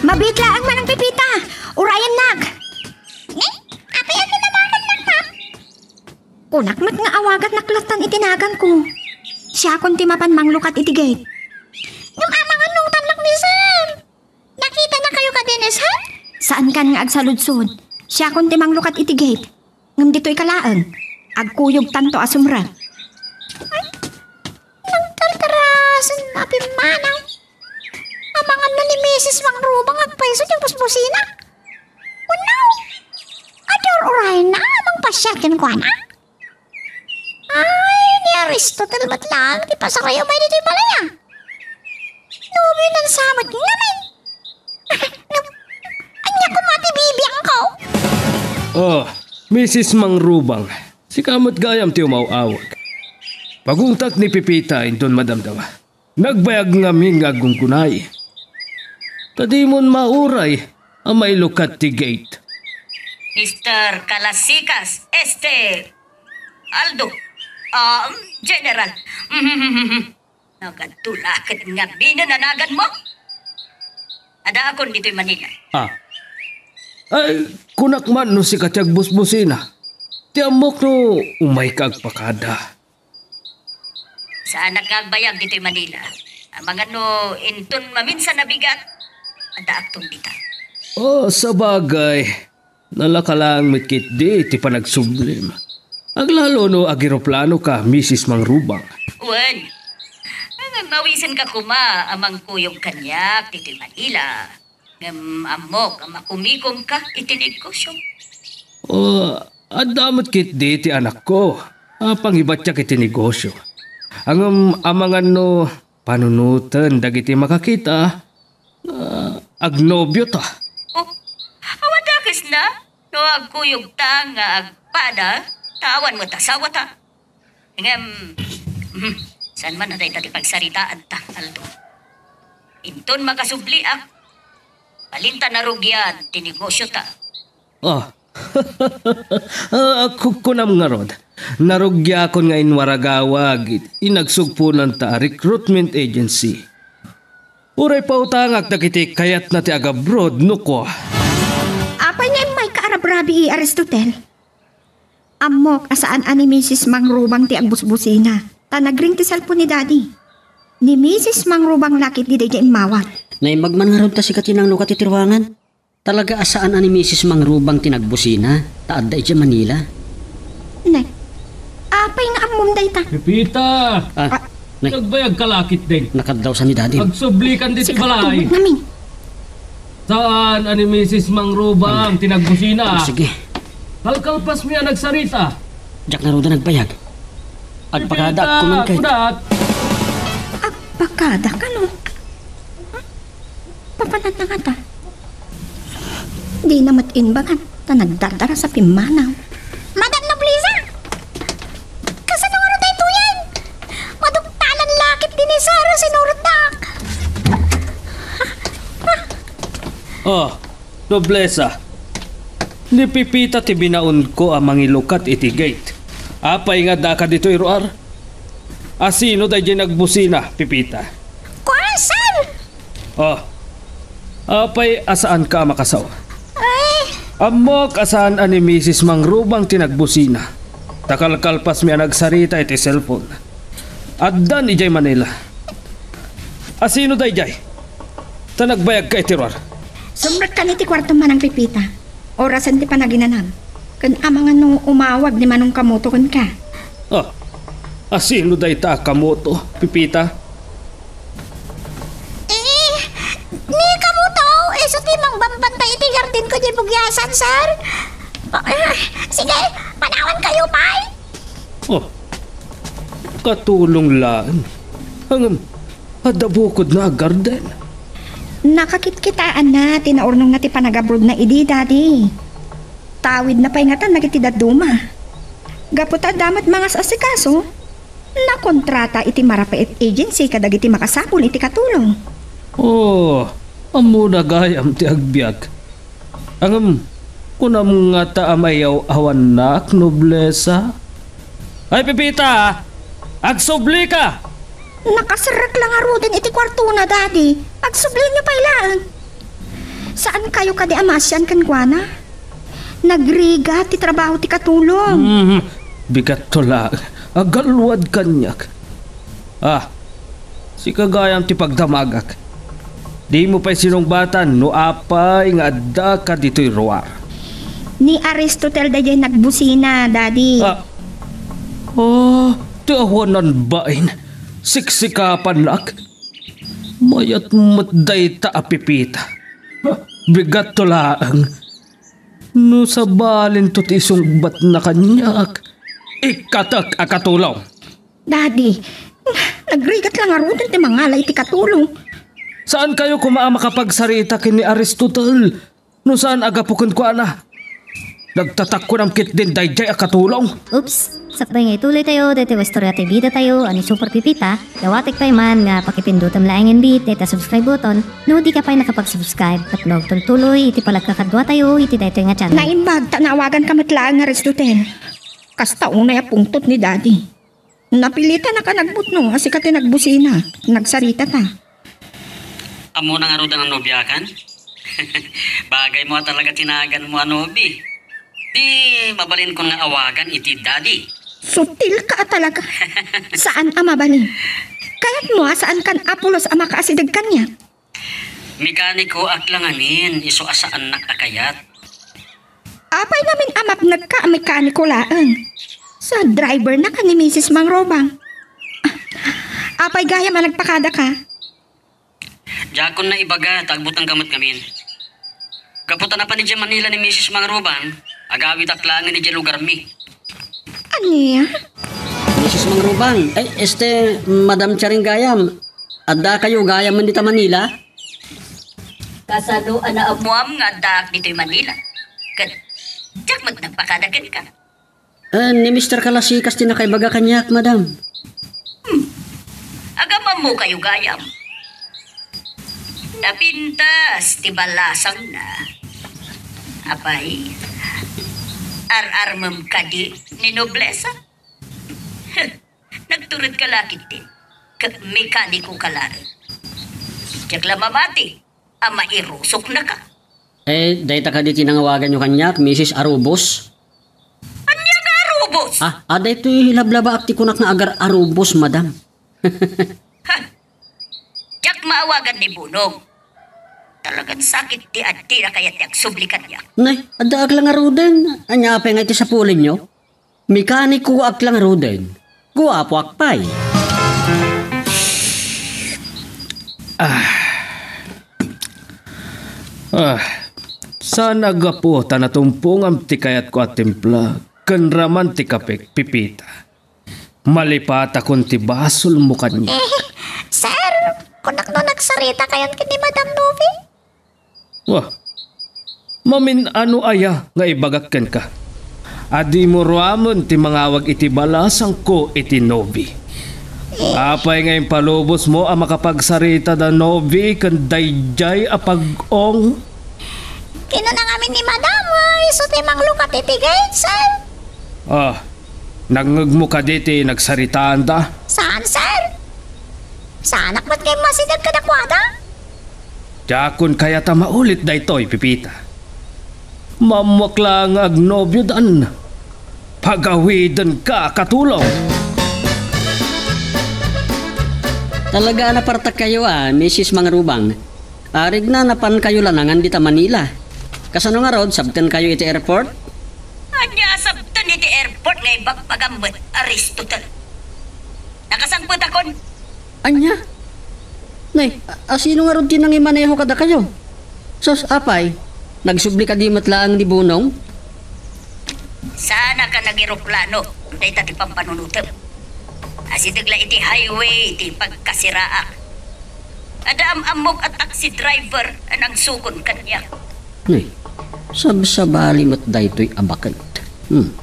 Mabiit laeng, Manang Pipita. Urayennak. Ne? Apay a kinalakannak, ma'am? Kunak met nga awagannak lattan iti naganko. Siakon ti mapan manglukat iti gate. Ngem amangan no utannak ni sir. Nakitanakayo kadi ni sir? Saankan nga agsaludsod. Siakon ti manglukat iti gate. Ngem ditoyka laeng. Agkuyogtanto a sumrek. Ay, nagtartarasen a pimmanaw. Amangan no ni Misis Mangrubang agpayso ti busbusina. Wenno, adda ur-urayna a mangpasiar kenkuana. Ay, ni Aristotel met laeng ti pasarayo may ditoy balay a. No, binansa met ngamin. No, ania koma ti bibiangko? Oh, Misis Mangrubang, sika met gayam ti umaw-awag. Pagungtak ni Pipita inton madamdama. Nagbayag ngamin nga aggunggunay. Ta dimon mauray a mailukat ti gate. Mister Kalasikas, este, Aldo, ah, General. Nagadto la ket ngamin a naganmo? Addaakon ditoy Manila. Ah. Ay, kunak man no sika ti agbusbusina. Ti ammok no umayka agpakada. Saanak nga agbayag ditoy Manila. Amangan no inton maminsan a bigat, addaakton dita. Oh, sabagay. Nalaka laeng met ketdi ti panagsublim. Aglalo no ageroplano ka, Misis Mangrubang. Wen, ngem awisenka koma a mangkuyog kaniak ditoy Manila. Ngem ammok a makumikom ka iti negosyo. Oh, adda met ketdi ti anakko a pangibatiak iti negosyo. Ngem amangan no panunoten dagiti makakita, ah, agnobio ta. Oh, awan dakesna no agkuyog ta nga agpada, ta awan met asawa ta. Ngem, mhm, saan man a dayta ti pagsaritaan ta, Aldo? Inton makasubliak, balinta narugian ti negosyo ta. Ah. Ah, ku-, kunam ngarud, narugiakon nga inwaragawag it-, inagsugponanta a recruitment agency. Uray pautangak dagiti kayatna ti agabrod, no kua. Apay nga immayka a rabrabii, Aristotel? Ammok a saan a ni Misis Mangrubang ti agbusbusina, ta nagring ti cellphone ni Daddy. Ni Misis Mangrubang la ketdi daydiay immawat. Naimbag man ngarud ta sika ti nanglukat iti ruangan. Talaga a saan a ni Misis Mangrubang ti nagbusina, ta adda idiay Manila. Ne, apay nga ammom dayta? Pepita! Ah, ah, ne. Nagbayag ka la ketdin. Nakaddaw sa ni Daddy. Agsublikan ditoy balay. Sika, tulog na mi. Saan a ni Misis Mangrubang ti nagbusina? Ah, sige. Kalkalpasmi a nagsarita. Diak ngarud a nagbayag. Agpakada, Pepita, kuman kay. Kunak. Agpakada kano? Papananangata. Dina met imbagan, ta nagdardara sa pimmanaw. Madam Noblesa! Kasano ngarud daytoyen? Maduktalan la ketdi ni Sir a sinurotdak. Ah, Noblesa. Ni Pepita ti binaonko a mangilukat iti gate. Apay nga addaka ditoy ruar? Asino daydiay nagbusina, Pepita? Kuan, Sir! Oh, apay a saanka a makasao? Ay! Ammok a saan a ni Misis Mangrubang ti nagbusina. Ta kalkalpasmi a nagsarita iti cellphone. Addan idiay Manila. Asino daydiay? Ta nagbayagka iti ruar. Sumrekkan iti kuartom, Manang Pepita. Orasen ti panaginanam. Ken amangan no umawag ni Manong Kamoto kenka. Ah, asino dayta a Kamoto, Pepita? Eh, ni Kamoto, isu ti mangbambantay iti jardin ko diay bugiasan, sir. Ah, sige, panawankayo pay. Oh, Katulong laeng. Ngem, adda bukodna a garden. Nakakitkitaanna ti naurnongna ti panagabrodna idi, Daddy. Tawidna pay ngatan dagiti dadduma. Gapu ta adda met mangas-asikaso, nakontrata iti marapaet agency kadagiti makasapul iti katulong. Oh, ammona gayam ti agbiag. Ngem, kunam ngata a maiyaw-awannak, Noblesa? Ay, Pepita! Agsublika! Nakaserrek la ngaruden iti kuartona, Daddy. Agsublienyo pay laeng. Saankayo kadi a maasian kenkuana? Nagrigat ti trabaho ti katulong. Hmm, bigatto laeng. Agalwad kaniak. Ah, sika gayam ti pagdamagak. Dimo pay sinungbatan no apay nga addaka ditoy ruar. Ni Aristotel daydiay nagbusina, Daddy. Ah. Oh, ti awanan bain. Siksikapannak. Mayat met dayta a Pepita. Bigatto laeng. No sabalinto ti isungbatna kaniak, ikkatek a katulong. Daddy, nagrigat la ngaruden ti mangala iti katulong. Saankayo koma a makapagsarita ken ni Aristotel no saan a gapu kenkuana. Nagtatakkunam ketdin daydiay a katulong. Oops! Sakbay nga ituloytayo daytoy a istorya ti bidatayo a ni Super Pepita, dawatek pay man nga pakipindutem laengen met dayta subscribe button no dika pay nakapag-subscribe tapno agtultuloy iti panagkakaduatayo iti daytoy nga channel. Naimbag ta naawaganka met laeng nga Aristotel. Kasta unay a pungtot ni Daddy. Napilitan a ka nagputno a sika ti nagbusina, nagsaritata. Ammona ngaruden a nobiakan? Bagaymo a talaga ti naganmo a nobi. Di mabalinkon nga awagan iti Daddy. Sutilka a talaga. Saan a mabalin. Kayatmo a saankan a pulos a makaasideg kaniak? Mekanikoak la ngamin, isu a saannak a kayat. Apay ngamin a mapnekka a mekaniko laeng? Sa drivernak a ni Misis Mangrobang. Apay gayam a nagpakadaka? Diakon naibaga ta agbutengka met ngamin. Gapu ta napan idiay Manila ni Misis Mangrobang, agawidak laengen idiay lugarmi. Ania? Misis Mangrobang, ay, este, Madam Charing gayam, addakayo gayam man dita Manila? Kasano a naammuam nga addaak ditoy Manila? Ket diak met nagpakada kenka. Ah, ni Mister Kalasikas ti nakaibaga kaniak, Madam. Hmm. Agamammokayo gayam. Napintas ti balasangna. Apay, ar-armem kadi ni noblesa? Nagturedka la ketdin, ket mekanikoka laeng. Diak la mamati a mairusoknaka. Eh, dayta kadi ti nangawaganyo kaniak, Misis Arubos? Ania nga Arubos? Ah, ah, daytoy lablabaak ti kunak nga agar-arubos, madam. Ha! Diak maawagan ni Bunong. Talagan sakit ti adda kayat ti agsubli kaniak. Nay, addaak la ngaruden. Ania pay nga iti sapulenyo? Mekanikoak la ngaruden. Guapoak pay. Ah. Ah. Saan a gapu ta natumpongam ti kayatko a timpla ken raman ti kapek, Pipita. Malipatakon ti basolmo kaniak. Eh, sir, kunak no nagsarita kayat ken ni Madam Novi? Wah, mamin-ano aya nga ibagak kenka? A dimo ruamon ti mangawag iti balasangko iti Novi. Apay nga impalubosmo a makapagsarita da Novi ken daydiay a pag-ong? Kinuna ngamin ni Madam nga isu ti manglukat iti gate, sir. Ah, nangngegmo kadi ti nagsaritaanda? Saan, sir? Saanak met nga immasideg kadakuada? Diakon kayat a maulit daytoy, Pipita. Maammoak laeng nga agnobiodan. Pagawidenka, katulong. Talaga a napartakkayo a, Misis Mangrubang. Arigna, napankayo lanangan dita Manila. Kasano ngarud, sabtenkayo iti airport? Ania a sabten iti airport nga ibagbagam met, Aristotel? Nakasangpetakon. Ania? Nay, a-, asino ngarud ti nangimaneho kadakayo? Sus, apay, nagsubli kadi met laeng ni Bunong? Saanka nagiroplano, dayta ti pampanunotem. Asideg la iti highway ti pagkasiraak. Adda am-ammok a taxi driver a nangsukon kaniak. Nay, sabsabali met daytoy a baket. Hmm.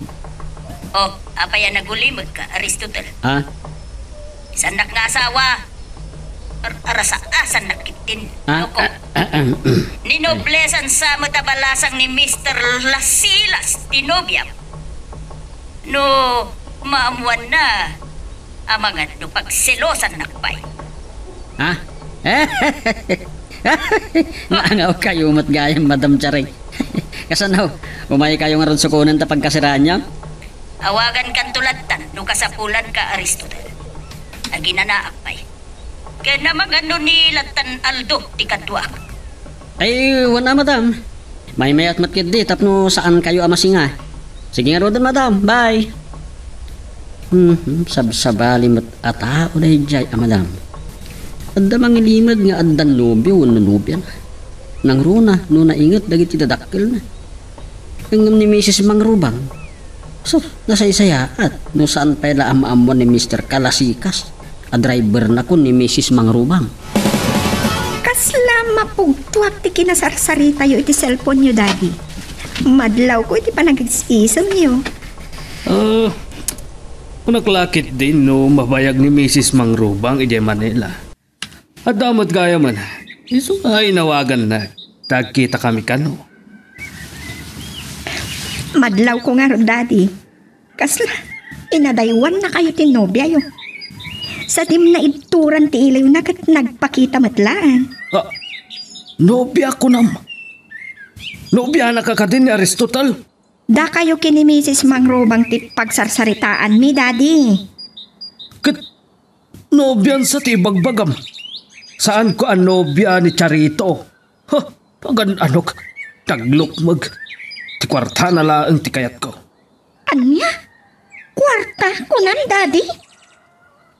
Oh, apay a nagulimekka, Aristotel? Ha? Saannak nga asawa. Ar-, arasa-asannak ketdin. Ah, loko. Ah, ah, ah, mm. Ninoblesan sa met a balasang ni Mister Lasilas ti nobiam. No maammuanna, amangan no pagselosannak pay. Ha? Naangawkayo met gayam, Madam Charing. Kasano, umaykayo ngarud sukonen ta pagkasiraanyo? Awagankanto lattan no kasapulanka, Aristotel. Aginanaak pay. Ken amangan no ni lattan Aldo ti kaduak. Ay, wen a, madam. Maymayat met ketdi tapno saankayo a masinga. Sige ngaruden, madam. Bye. Hmm, sabsabali met a tao daydiay a madam. Adda mangilimed nga addan nobio wenno nobiana. Nangruna no nainget dagiti dadakkelna. Ngem ni Misis Mangrubang, so, nasaysayaat no saan pay la a maammuan ni Mister Kalasikas a driver-na ken ni Misis Mangrubang. Kasla mapugtuak ti kinasarsaritayo iti cellphone-yo, Daddy. Madlawko iti panagis-isemyo. Ah, kunak la ketdin no mabayag ni Misis Mangrubang idiay Manila. Adda met gayamen. Isu nga inawagannak ta agkitakami kano. Madlawko ngarud, Daddy. Kasla, inadaywannakayo ti nobiayo. Sa dim naibturan ti ilayona ket nagpakita met laeng. Ah, nobia kunam? Nobianaka kadi ni Aristotel? Dakayo ken ni Misis Mangrubang ti pagsarsaritaanmi, Daddy. Ket nobian sa ti ibagbagam. Saanko a nobia ni Charito. Ha, pagan-anok. Naglukmeg. Ti kuartana laeng ti kayatko. Ania? Kuarta, kunam, Daddy?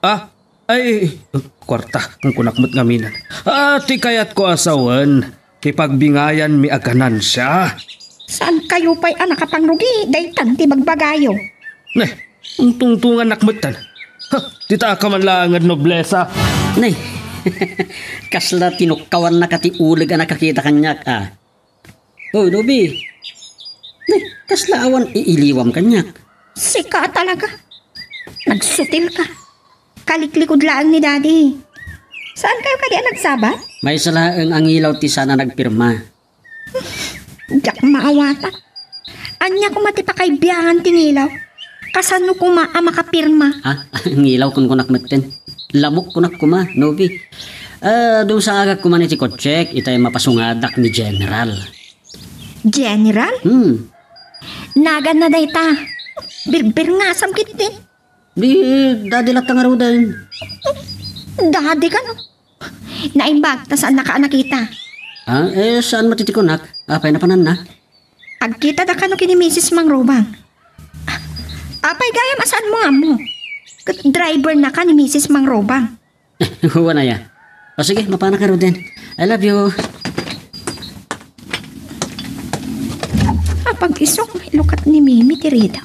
Ah, ay, kuarta, kunkunak met ngamin. Ah, ti kayatko a sawen, ti pagbingayanmi a ganansia. Saankayo pay a nakapangrugi, daytan ti bagbagayo. Ne, tungtungannak metten. Ha, dita ka man laeng a noblesa. Nay, kasla tinukkawannak ti uleg a nakakita kaniak, a. Hoy, Nobi. Nay, kasla awan iiliwam kaniak? Sika a talaga. Nagsutil ka. Kaliklikod laeng ni Daddy. Saankayo kadi a nagsabat? Maysa laeng a ngilaw ti saan a nagpirma. Diak maawatan. Ania koma ti pakaibiangan ti ngilaw? Kasano koma a makapirma? Ha? Ngilaw kunkunak metten. Lamok kunak koma, Nobi. Ah, dun sa agak kuman iti kotsek, itay mapasungadak ni General. General? Hmm. Naganna dayta. Birbirngasam ketdi. Di, dadi latta ngaruden. Dadi kano? Naimbag, ta saannaka a nakita. Ah, eh, saan met iti kunak? Apay napananna? Agkita da kano ken ni Misis Mangrubang. Apay gayam a saanmo nga ammo? Ket drivernaka ni Misis Mangrubang. Wen aya. O sige, mapanak ngaruden. I love you. Apag-isok, mailukat ni Mimi ti rida.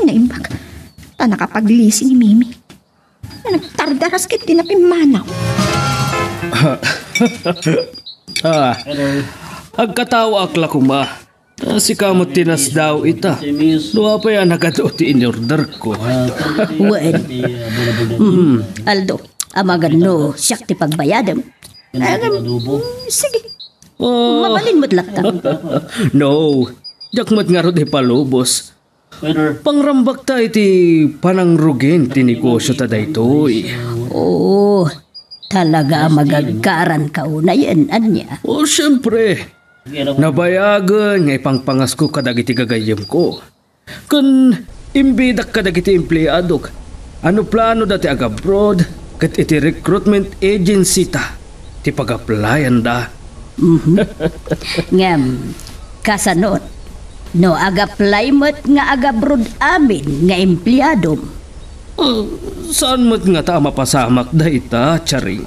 Ay, naimbag. Ta nakapaglisi ni Mimi. Nagtardaras ket di napimmanaw. Ah, agkatawaak la koma. Ah, sika met ti nasdaaw ita. No apay a nagadu ti inorderko. Wen. Mm, Aldo, amagan no siak ti pagbayadem. Alam, mm, sige. Ah. Mabalin met latta. No, diak met ngarud ipalubos. Pangrambakta iti panangrugin ti negosiota daytoy. Oo, talaga a magaggaranka unayen, ania? O, siempre. Nabayagen nga ipangpangasko kadagiti gagayyemko. Ken imbidak kadagiti empleadok a no planoda ti agabroad ket iti recruitment agency ta ti pag-applyanda. Mhm. Ngem, kasano no ag-apply met nga agabroad amin nga empleadom? Ah, saan met ngata a mapasamak dayta, Charing?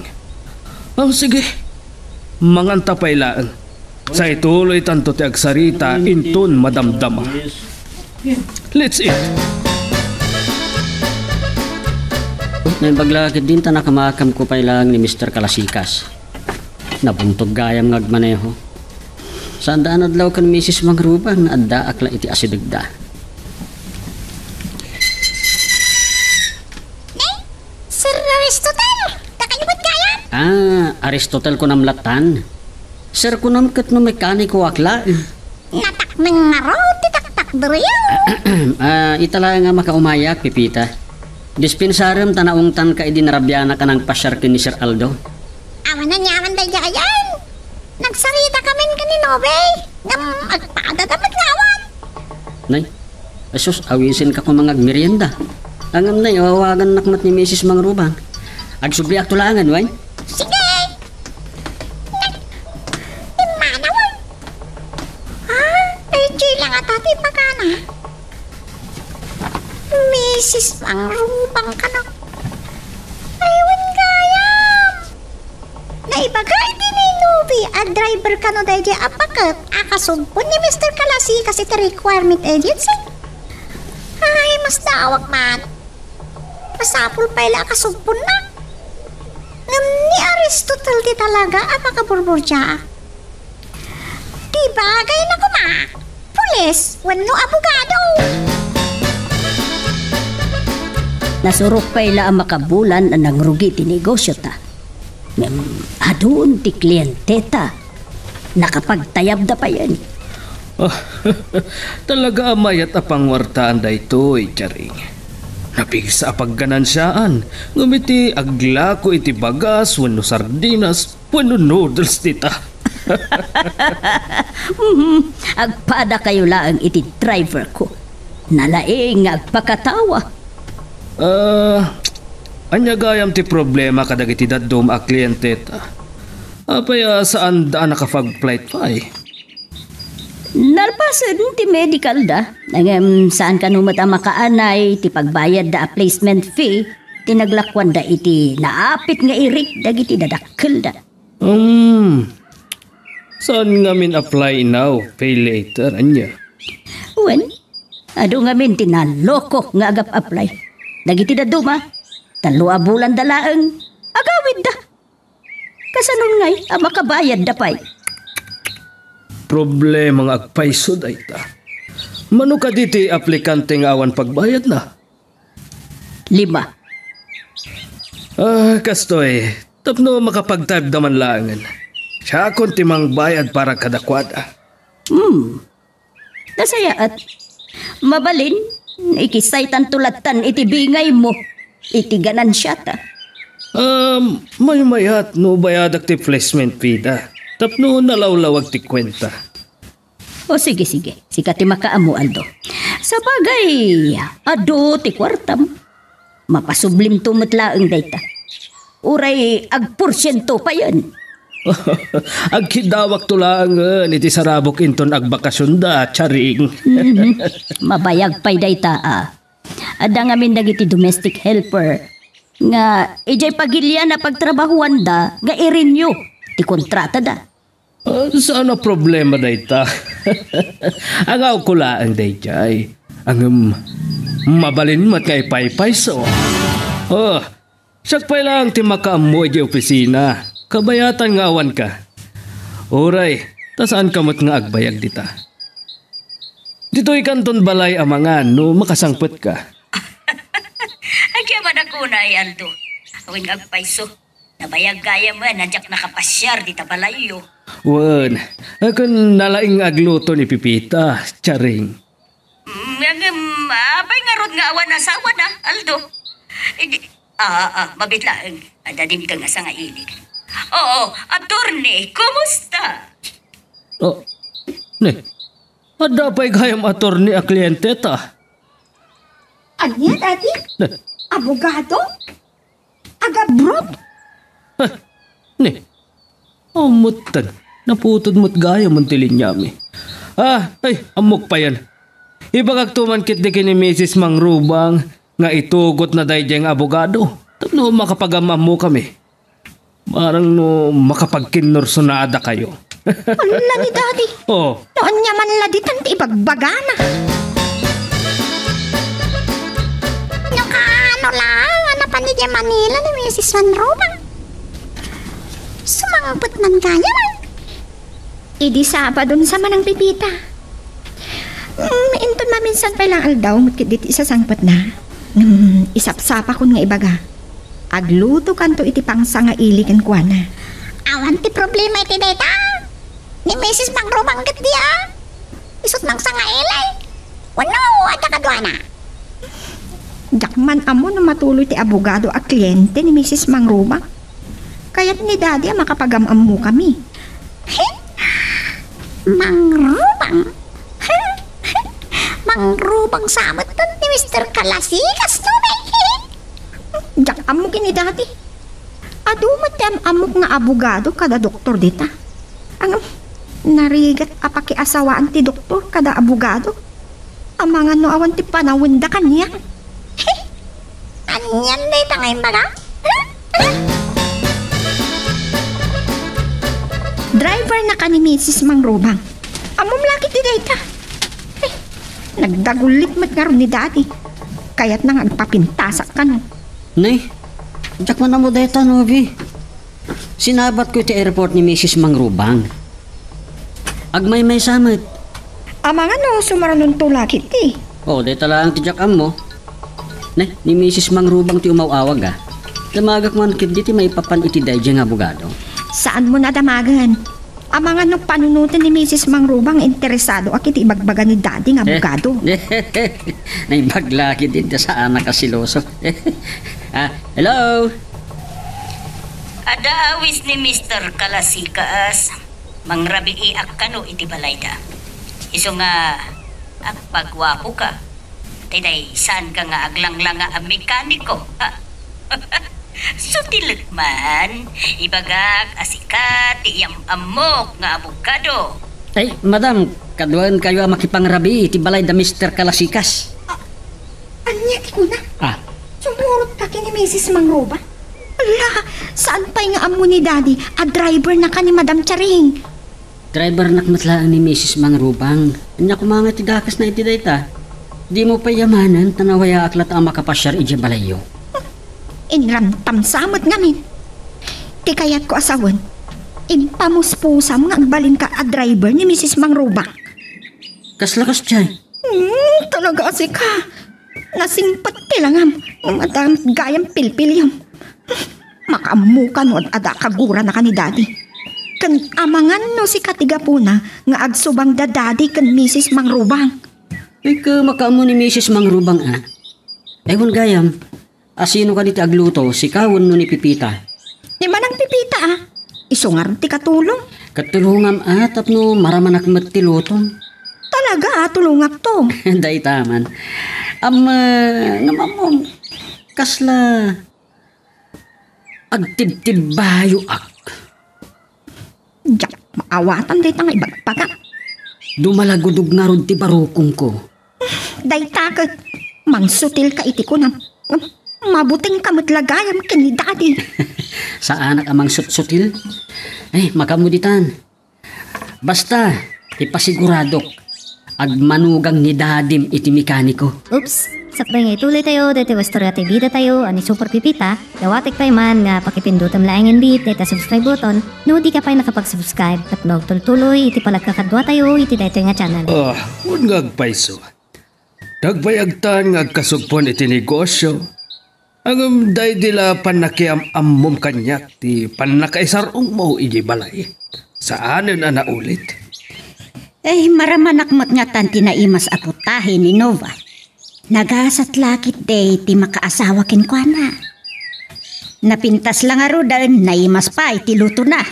Ah, sige. Manganta pay laeng. Sa ituloytanto ti agsarita inton madamdama. Let's eat. Naimbag la ketdin ta nakamakamko pay laeng ni Mister Kalasikas. Nabuntog gayam nga agmaneho. Saanda a nadlaw ken Misis Mangrubang nga addaak la iti asidegda. Sir Aristotle, dakayo met gayam? Ah, Aristotle kunam lattan. Sir kunam ket no mekaniko ak la. Natakneng ngarud ti taktakderyo. Ah, ita laeng a makaumayak, Pepita. Dispensarem ta naungtanka idi narabianak a nangpasiar ken ni Sir Aldo. Awan aniaman daydiay. Nagsaritakamin ken ni Nobe. Ngem agpadada met lawan. Nay, Asus, awisenka koma nga agmerienda. Ngem nay, awawagannak met ni Misis Mangrubang. Agsubliakto laengen, wen? Sige! Nay, immanaw, wen? Ah, ay, di lang ata ti pakana. Misis Mangrubang kano? Ay, wen gayam. Naibaga iti ni Nobi a driver kano daydi a paket a kasugpon ni Mister Kalasikas iti requirement agency. Ay, masdawak man. Masapul pay la a kasugponna. Ngem ni Aristotle ti talaga a makaburburdiaak. Ti bagayna koma, pulis wenno abogado. Nasurok pay la a makabulan a nangrugi ti negosiota. Ngem adun ti klienteta. Nakapagtayabda payen. Ah, talaga a mayat a panguartaan daytoy, Charing. Napigsa a pagganansiaan, ngem iti aglako iti bagas wenno sardinas, wenno noodles dita. Mhm. Agpadakayo laeng iti driver ko. Nalaing nga agpakatawa. Ah, ania gayam ti problema kadagiti dadduma a klienteta? Apay a saanda a nakapag-flight pay? Nalpasen ti medical da. Ngem saan kano met a makaanay ti pagbayadda a placement fee ti naglakuanda iti naapit nga irik dagiti dadakkelda. Hmm. Saan ngamin a fly now, pay later, ania? Wen, adu ngamin ti naloko nga agap-apply. Dagiti dadduma, tallo a bulanda laeng, agawidda. Kasano ngay a makabayadda pay? Problema nga agpayso dayta. Mano kadi ti aplikante nga awan pagbayadna? Lima. Ah, kastoy, tapno makapagtayabda man laengen. Siakon ti mangbayad para kadakuada. Hmm. Nasayaat. Mabalin, ikisaytanto lattan iti bingaymo iti ganansiata. Um, maymayat no bayadak ti placement fee da. Tapno nalawlawag ti kuenta. O sige, sige. Sika ti makaammo, Aldo. Sabagay, adu ti kuartam. Mapasublimto met laeng dayta. Uray agporsiento payen. Agkiddawakto laengen iti sarabok inton agbakasionda, Charing. Mhm. Mabayag pay dayta, a. Adda ngamin dagiti domestic helper nga idiay pagilian a pagtrabahuanda nga i-renew ti kontratada. Ah, saan a problema dayta. Angawko laeng daydiay. Ngem, mabalin met nga ipaypayso. Oh, siak pay laeng ti makaammo idiay opisina. Kabayatan nga awanka. Uray, ta saanka met nga agbayag dita. Ditoy kanton balay a mangan no makasangpetka. Agyaman a kunay, Aldo. Awan nga agpayso. Nabayag gayamen a diak nakapasiar dita balayyo. Wen, a ken nalaing nga agluto ni Pipita, Charing. Mm, ngem, apay ngarud nga awan asawada, Aldo? Idi, ah, ah, mabiit laeng. Adda dimteng a sangailig. Oo, attorney, kumusta? Oh, ne. Adda pay gayam attorney a klienteta. Ania, Daddy? Ne. Abogado? Agabroad? Ah, ne. Aw, metten. Naputod met gayam ti liniami. Ah, ay, ammok payen. Ibagakto man ketdi ken ni Misis Mangrubang nga itugotna daydiay nga abogado tapno makapagam-ammokami. Barang no makapagkinnursonadakayo. Ala ni Daddy. Oh. No ania man la ditan ti ibagbagana. No kaano laeng a napan idiay Manila ni Misis Manrubang? Sumangpet man gayam. Idi Sabadon sa manang Pipita. Mm, inton maminsan pay la aldaw met ketdi ti isasangpetna. Mm, isapsapakon nga ibaga. Aglutokanto iti pangsangaili kenkuana. Awan ti problema iti dayta. Ni Misis Mangrubang ketdi a. Isut' mangsangaili. Wenno, adda kaduana. Diak man ammo no matuloy ti abogado a kliente ni Misis Mangrubang. Kayat ni Daddy a makapagam-ammokami. He? Mangrubang? He? Mangrubang sa metten ni Mister Kalasikas, no, he? Diak ammo ken ni Daddy. Adu met ti am-ammok nga abogado kada doktor dita. Ngem, narigat a pakiasawaan ti doktor kada abogado. Amangan no awan ti panawenda kaniak. Anian dayta nga imbaga? Driver na ka ni Misis Mangrubang. Ammom la ketdi dayta. Ay, nagdagullit met ngarud ni Daddy. Kayatna nga agpapintasak kano. Nay, diak man ammo dayta, Novi. Sinabatko iti airport ni Misis Mangrubang. Agmaymaysa met. Amangan no sumaranonto la ketdi. O, dayta laeng ti diak ammo. Ne, ni Misis Mangrubang ti umaw-awag, a. Damagak man ketdi ti maipapan iti daydiay nga abogado. Saanmo a damagen. Amangan no panunoten ni Misis Mangrubang nga interesado a iti ibagbaga ni Daddy nga abogado. Naimbag la ketdi ti saanak a seloso. Ah, hello? Adda awis ni Mister Kalasikas. Mangrabiiak kano iti balayda. Isu nga agpaguapoka. Tay, tay, saanka nga aglanglanga a mekaniko, ha? Sutilet man, ibagak a sika ti iyam-ammok nga abogado. Ay, madam, kaduaenkayo a makipangrabii iti balay da Mister Kalasikas. Ah, ania ti kuna? Ah. Sumurot ka ken ni Misis Mangrubang? Ala, saan pay nga ammo ni Daddy a driver na ka ni Madam Charing? Drivernak met laeng ni Misis Mangrubang. Ania koma nga ti dakesna iti dayta? Dimo pay yamanen ta nawayaak latta a makapasiar idiay balayyo. Inramtamsa met ngamin. Ti kayatko a sawen, impamuspusam nga agbalinka a driver ni Misis Mangrubang. Kasla kasdiay? Hmm, talaga a sika. Nasingpet ti langam, ngem adda gayam pilpiliam. Makaammoka no ad-ada kagurana ka ni Daddy. Ken amangan no sika ti gapuna nga agsubang da Daddy ken Misis Mangrubang. Ay, ka makaammo ni Misis Mangrubang, a? Ay, wen gayam, Asino kadi ti agluto, sika wenno ni Pipita? Ni Manang Pipita, a. Isu ngarud ti katulong. Ket tulongam, a, tapno maramanak met ti lutom. Talaga, a, tulongakto. Dayta man. Am, a, ngem ammom, kasla agtibtibbayoak. Diak maawatan dayta nga ibagbaga. Dumalagudog ngarud ti barukongko. Dayta ket, mangsutilka iti kunam. Mabutengka met la gayam ken ni Daddy. Saanak a mangsutsutil? Ay, makaammo ditan. Basta, ipasiguradok, agmanugang ni Dadim iti mekaniko. Oops! Sakbay nga ituloy tayo, daytoy nga istorya ti bida tayo, a ni Super Pipita, dawatek pay man nga pakipindutem laengen bit dayta subscribe button, no di ka pay nakapag-subscribe, ket maagtultuloy iti panagkakadua tayo iti daytoy nga channel. Ah, wen nga agpayso. Nagbayagtan nga agkasugpon iti negosyo. Ngem daydi la pannakiam-ammom kaniak ti pannakaisar-ongmo idiay balay. Saanen a naulit. Ay, maramanak met ngatan ti naimas a putahe ni Nova. Nagasat la ketdi ti makaasawa kenkuana. Napintas la ngaruden, naimas pay ti lutona.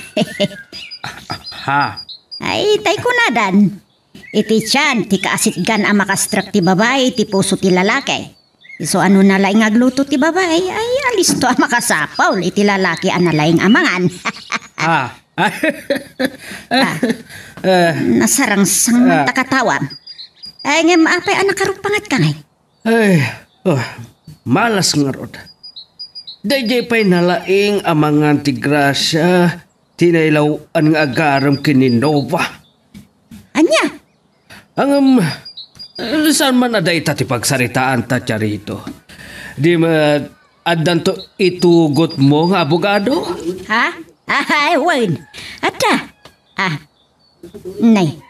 Ha? Ay, tay kunadan. Iti tian ti kaasitgan a makastrek ti babai iti puso ti lalaki. Isu a no nalaing nga agluto ti babai, ay alisto a makasapul iti lalaki a nalaing a mangan. Ah. Ah, nasarangsang man ta katawam. Ay, ngem apay a nakarukpangatka ngay? Ay, oh, malas ngarud. Daydiay pay nalaing a mangan ti Gracia ti nailaw-an nga agarem ken ni Nova. Ania? Ngem, eh, saan man a dayta ti pagsaritaanta, Charito? Di met addanto itugotmo nga abogado? Ha? Ay, wen. Adda. Ah. Nay.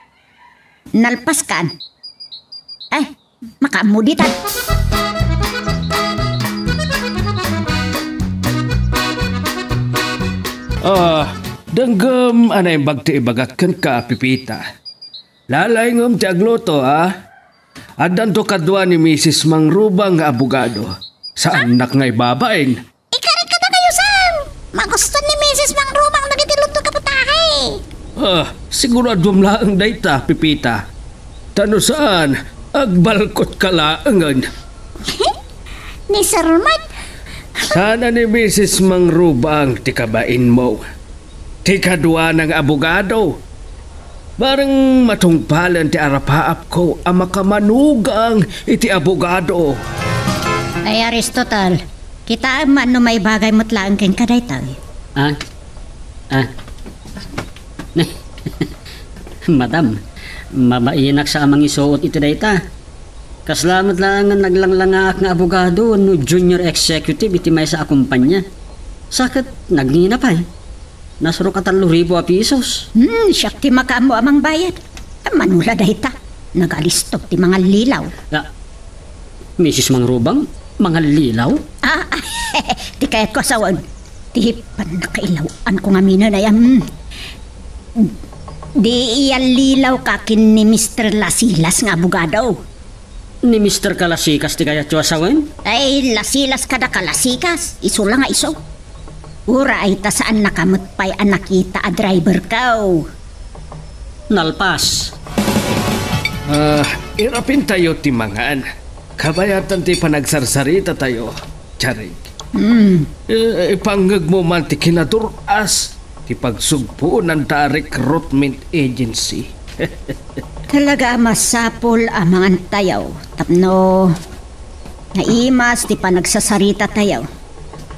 Nalpaskan. Ay, makaammo ditan. Ah, denggem a naimbag ti ibagak kenka, Pipita. Lalaingem ti agluto, a? Addanto kadua ni Misis Mangrubang nga abogado. Saannak nga ibabain. Ikarit kadakayo, Sam! Magusto ni Misis Mangrubang dagiti luto nga putahe. Ah, siguraduam laeng dayta, Pipita. Ta no saan, agbalkotka laengen. Ni Sir Mike. Saan a ni Misis Mangrubang ti kabainmo. Ti kaduana nga abogado. Bareng matungpalen ti arapaapko a makamanugang iti abogado. Ay, Aristotle, kitaem man no maibagay met laeng kenka daytoy. Ah? Ah? Madam, mabainak sa a mangisuot iti dayta. Kasla met laeng nga naglanglangaak nga abogado wenno junior executive iti maysa a kumpanya. Sa ket nagngina pay. Nasurok a tallo ribu a pisos. Hmm, siak ti makaammo a mangbayad. Mano la dayta, nagalisto ti mangallilaw. Ah, Misis Mangrubang, mangallilaw? Ah, ti kayatko a sawen. Ti pannakailaw-anko ngamin ay, am, di iyallilaw ka ken ni Mister Lasilas nga abogado. Ni Mister Kalasikas ti kayatyo a sawen? Ay, Lasilas kada Kalasikas. Isu la nga isu. Uray ta saannaka met pay a nakita a driverko. Nalpas. Ah, irapintayo ti mangan. Kabayatan ti panagsarsarita tayo. Charing. Hmm. Eh, ipangngegmo man ti kinadur-as ti pagsugpoonan ta a recruitment agency. Talaga a masapul a mangantayo tapno naimas ti panagsasarita tayo.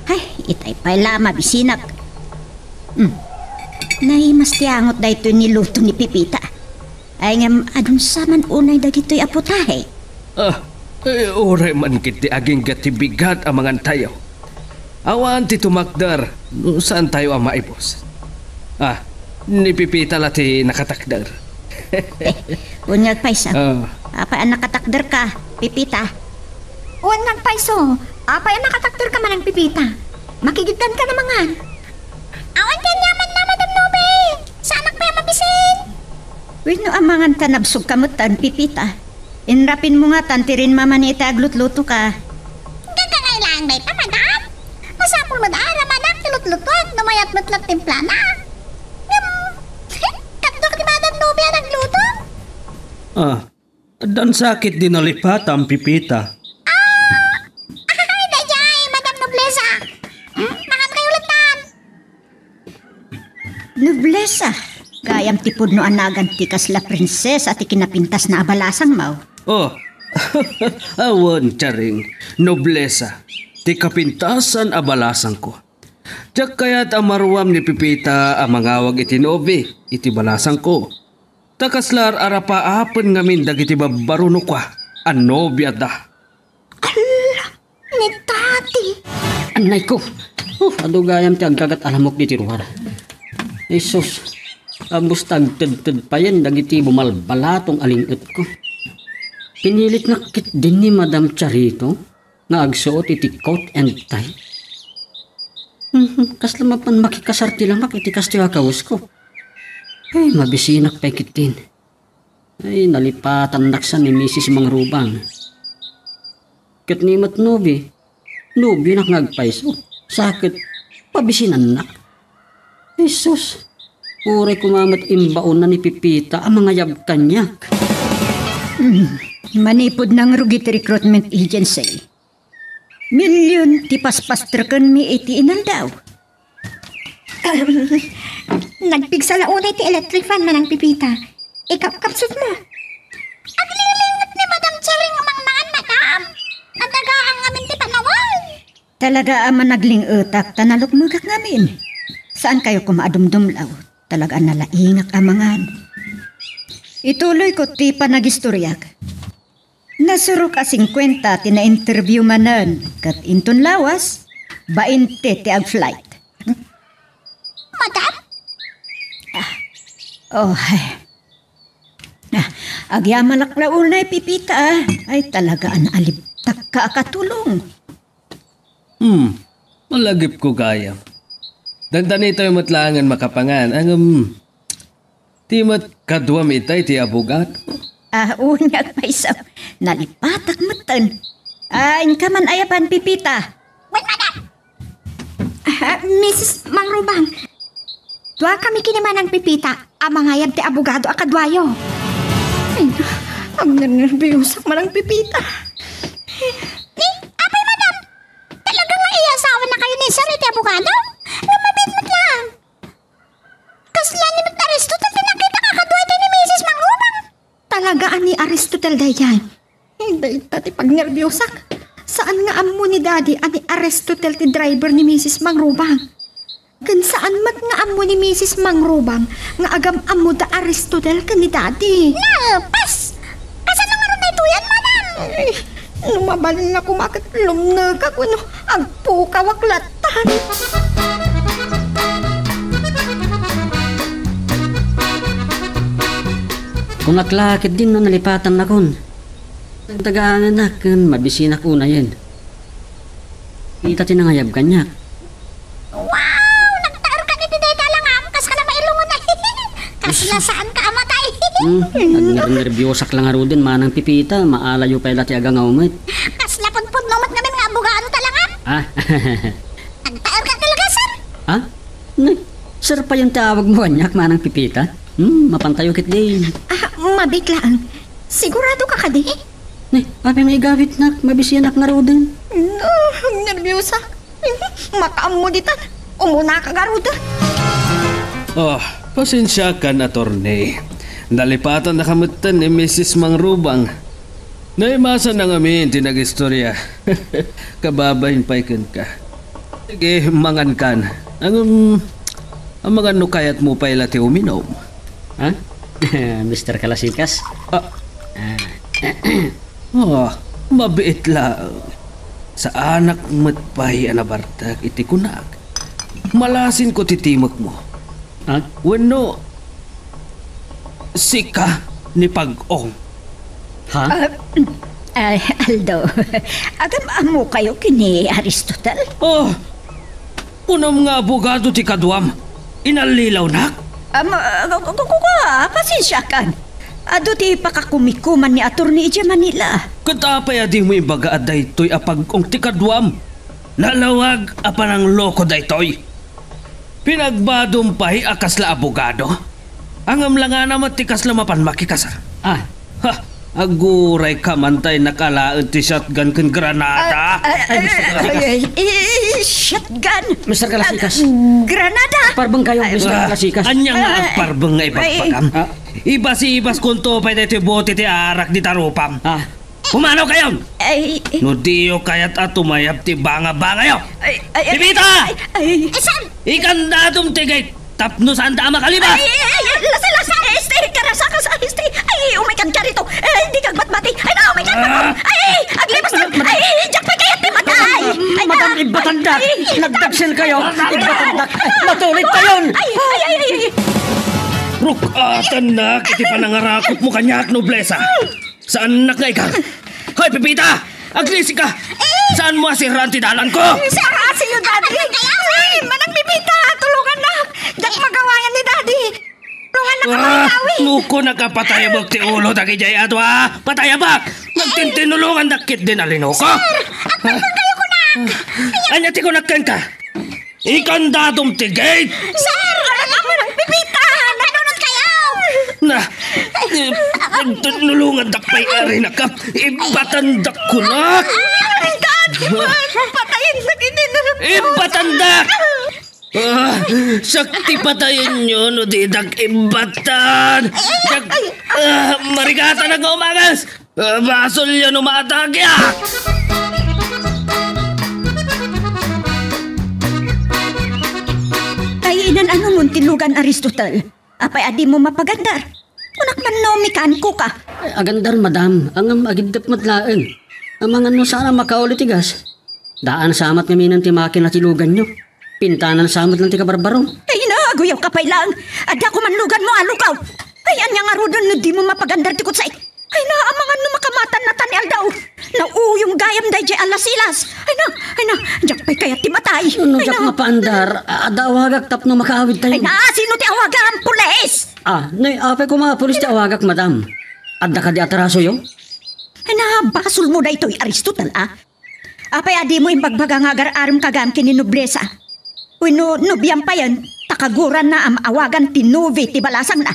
Ay, itay pay la mabisinak. Hmm. Naimas ti angot daytoy niluto ni Pipita. Ay ngem, adun sa man unay dagitoy a putahe? Ah, eh, uray man ketdi agingga ti bigat a mangantayo. Awan ti tumakder no saantayo a maibus. Ah, ni Pipita la ti nakatakder. Eh, wen nga agpayso. Ah. Apay a nakatakderka, Pipita? Wen nga agpayso, apay a nakatakderka, Manang Pipita? Makigiddanka a mangan. Awan ti aniamanna, Madam Nobel. Saanak pay a mabisin. Wenno amangan ta nabsogka metten, Pipita. Inrapinmo ngatan ti rinmamani iti aglutlutoka. Gagangay laeng dayta, Madam. Ulmed ara manak ti lutlutuak no mayat met la timplana. Ngem, kaduak ni Madam Nobia nagluto. Ah, addan sakit di nalipatam, Pipita. Ah! Ay, daydiay, Madam Noblesa. Hmm, makan kayo latan. Noblesa, gayam ti pudno a nagan ti kasla prinsesa ti kinapintasna a balasangmo. Oh, awan, Charing. Noblesa, ti kapintasan a balasangko. Diak kayat a maruam ni Pipita a mangawag iti nobi iti balasangko. Ta kasla ar-arapaapen ngamin dagiti babbarunoka a nobiada. Alla, ni Tati! Annayko! Uh, adu gayam ti aggagat a lamok diti ruar. Jesus, ammos ta agtedted payen dagiti bumalbalatong a ling-etko. Pinilitnak ketdin ni Madam Charito nga agsuot iti coat and tie. Mhm, kasla mapan makikasar ti lamak iti kastoy a kawesko. Ay, mabisinak pay ketdin. Ay, nalipatannak sa ni Misis Mangrubang. Ket ni met nobi, nobionak nga agpayso. Sa ket pabisinannak. Jesus, uray koma met imbaonna ni Pipita a mangayab kaniak. Hmm, manipud nangrugi ti recruitment agency, million ti paspasterkenmi iti inaldaw. Nagpigsa la unay ti electric fan, Manang Pipita. Ikapkapsutmo. Aglilingit ni Madam Charing a mangmaan, Madam. Nadagaan ngamin ti panawen. Talaga a managling-etak ta nalukmegak ngamin. Saan kayo koma a dumdumlaw? Talaga a nalaingak a mangan. Ituloy ko ti panagistoriak. Nasurok a singkuenta ti na-interview manen, ket inton lawas, bainte ti ag-flight. Madam? Ah, oh, ay. Ah, agyamanak la unay, Pipita, ah. Ay, talaga a naalibtakka a katulong. Hmm, malagipko gayam. Dandanitayo met laengen makapangan. Ngem, ti met kaduam itay ti abogado. Ah, unyag payso. Nalipatak metten. Ah, inka man ayaban, Pipita. Wen, Madam! Ah, Misis Mangrubang, duakami ken ni Manang Pipita a mangayab ti abogado a kaduayo. Ay, agnernerbiusak, Manang Pipita. Ni, apay, Madam? Talaga nga iyasawanakayo ni Sir iti abogado? Ngem mabiit met laeng. Kasla ni met Aristotel ti nakita a kaduay ti ni Misis Mangrubang. Talaga a ni Aristotel daydiay. Eh, dayta ti pagnerbiusak. Saan nga ammo ni Daddy a ni Aristotel ti driver ni Misis Mangrubang. Ken saan met nga ammo ni Misis Mangrubang nga agam-ammo da Aristotel ken ni Daddy. Nalpas! Kasano ngarud daytoyen, Madam? Ay, no mabalin nga koma ket lumnekak wenno agpukawak latan. Kunak la ketdin no nalipatannakon. Dagdagaangenak ken mabisinak unayen. Ita ti nangayab kaniak. Wow! Nagtaerka iti dayta langam, kas ka na mailungon. Kasla saan ka a matay. Hmm, nagnernerbiusak la ngaruden, Manang Pipita, maalayo pay la ti agangaw met. Kasla pudpudno met ngamin nga abogado ta langam. Ah. Nagtaerka talaga, sir. Ah? Ne, sir payen ti awagmo kaniak, Manang Pipita? Hmm, mapantayo ketdin. Ah, mabiit laeng. Sigurado ka kadi? Ne, apay nga igawitnak, mabisianak ngaruden. No, nerbiusa. Makaammo ditan. Umuna ka garud. Oh, pasensiakan, attorney. Nalipatannaka metten ni Misis Mangrubang. Naimasanna ngamin ti nagistorya. Kababain pay kenka. Sige, mangankan. Ngem, amangan no kayatmo pay la ti uminom. Ha? Mister Kalasikas? Ah. Ah. Oh, mabiit laeng. Saanak met pay a nabartek iti kunak. Malasinko ti timekmo. Ha? Wenno, sika ni Pag-ong? Ha? Ah, ah, Aldo, agam-ammokayo ken ni Aristotel? Oh, kunam nga abogado ti kaduam. Inallilawnak? Am, ah, ku-, ku-, ku-, ku-, ah, pasensiakan. Adu ti pakakumikuman ni Attorney idiay Manila. Ket apay a dimo ibaga a daytoy a Pag-ong ti kaduam? Nalawag a panangloko daytoy. Pinagbadom pay a kasla abogado. Ngem langana met ti kasla mapan makikasar. Ah. Ha! Aguray ka man tay nakalaen ti shotgun ken granada. Ah, ah, ah, Ay, Mister Kalasikas. Ay, ay, ay, shotgun. Mister Kalasikas. Ah, granada. Parbeng kayo, Mister Ah, Kalasikas. Anya nga Ah, agparbeng nga ibagbagam? Ay. Ah. Ibas-ibas kunto pay daytoy bote ti arak di tarupam. Ah. Pumanaw kayon! Ay. No diyo kayat a tumayab ti banga-bangayo. Ay, ay, ay, Pipita! Ay, ay. Eh, sir! Ikandadom ti gate tapno saanda a makalibas. Ay, ay, ay, ay, lasa, lasa, este, karasa, kasa, este. Ay, umay ka dito. Ay, di ka batbati. Ay, na, umay ka. Ah! Ay, aglibas na. Ay, diak pa kayat ti matay. Ay, Madam, na. Ibbatandak. Ay, Nagdagsil kayo. Ibbatandak. Matulit tayon. Ay, ay, ay, ay, ay. Ruk-atan na, iti panangarakop mo kaniak, noblesa. Saannak nga ikaw? Hoy, Pepita! Aglisi ka! Saan mo asiraan ti dalan ko? Sir, asiyo, Daddy! Ay, manang Pepita! Tulungan na! Diak magawayan ni Daddy! Tulungan na Ah, kami, Tawi! Nuko nakapatayabak ti ulo, dagijay ato, ah! Patayabak! Nagtintinulungan dakit din alinuko! Sir! Agpagpag kayo, kunak! Anya ti kunak kenka? Ikandadom ti gate! Sir! Anak mo ng pipita! Nagdunot kayo! Na, eh, nagtulungan dak pay ari nakap, ibatandak kunak! Ay, Daddy, man! Patayin na kini na Ibatandak! Ah, sakti patayin nyo no di dak ibatan! Dak, ah, marigatan ang umangas! Ah, basol yan umatake, ah! Ay, inan-ano mon ti lugan, Aristotle? Apay a dimo mapagandar? Kunak man no mekaniko ka. Ay, agandar, madam. Ngem agibdep met laeng. Amangan no saan a makauli ti gas. Daan sa met ngamin ti makina ti luganyo. Pintanan sa met lang ti kabarbarom. Ay na, aguyaw ka pay lang. Adda ko man lugan mo, alukaw. Ay, anya ngaruden no dimo mapagandar ti kutsay? Ay na, amangan no makamatan na ta ni aldaw. Nauyong gayam dayjay a lasilas. Ay na, ay na, diak pay kayat ti matay. No Ay diak na. mapaandar, a-, adda awagak tapno makaawidtayo. Ay na, sino ti awagam? Pulis! Ah, nay, apay koma pulis ti awagak, madam? Adda kadi atrasoyo? Ay na, basol mo daytoy, Aristotle, ah. Apay a dimo imbagbaga nga agar-arem kagam ken ni noblesa? Wenno nobiam payen, ta kaguranna a maawagan ti nobi ti balasangna?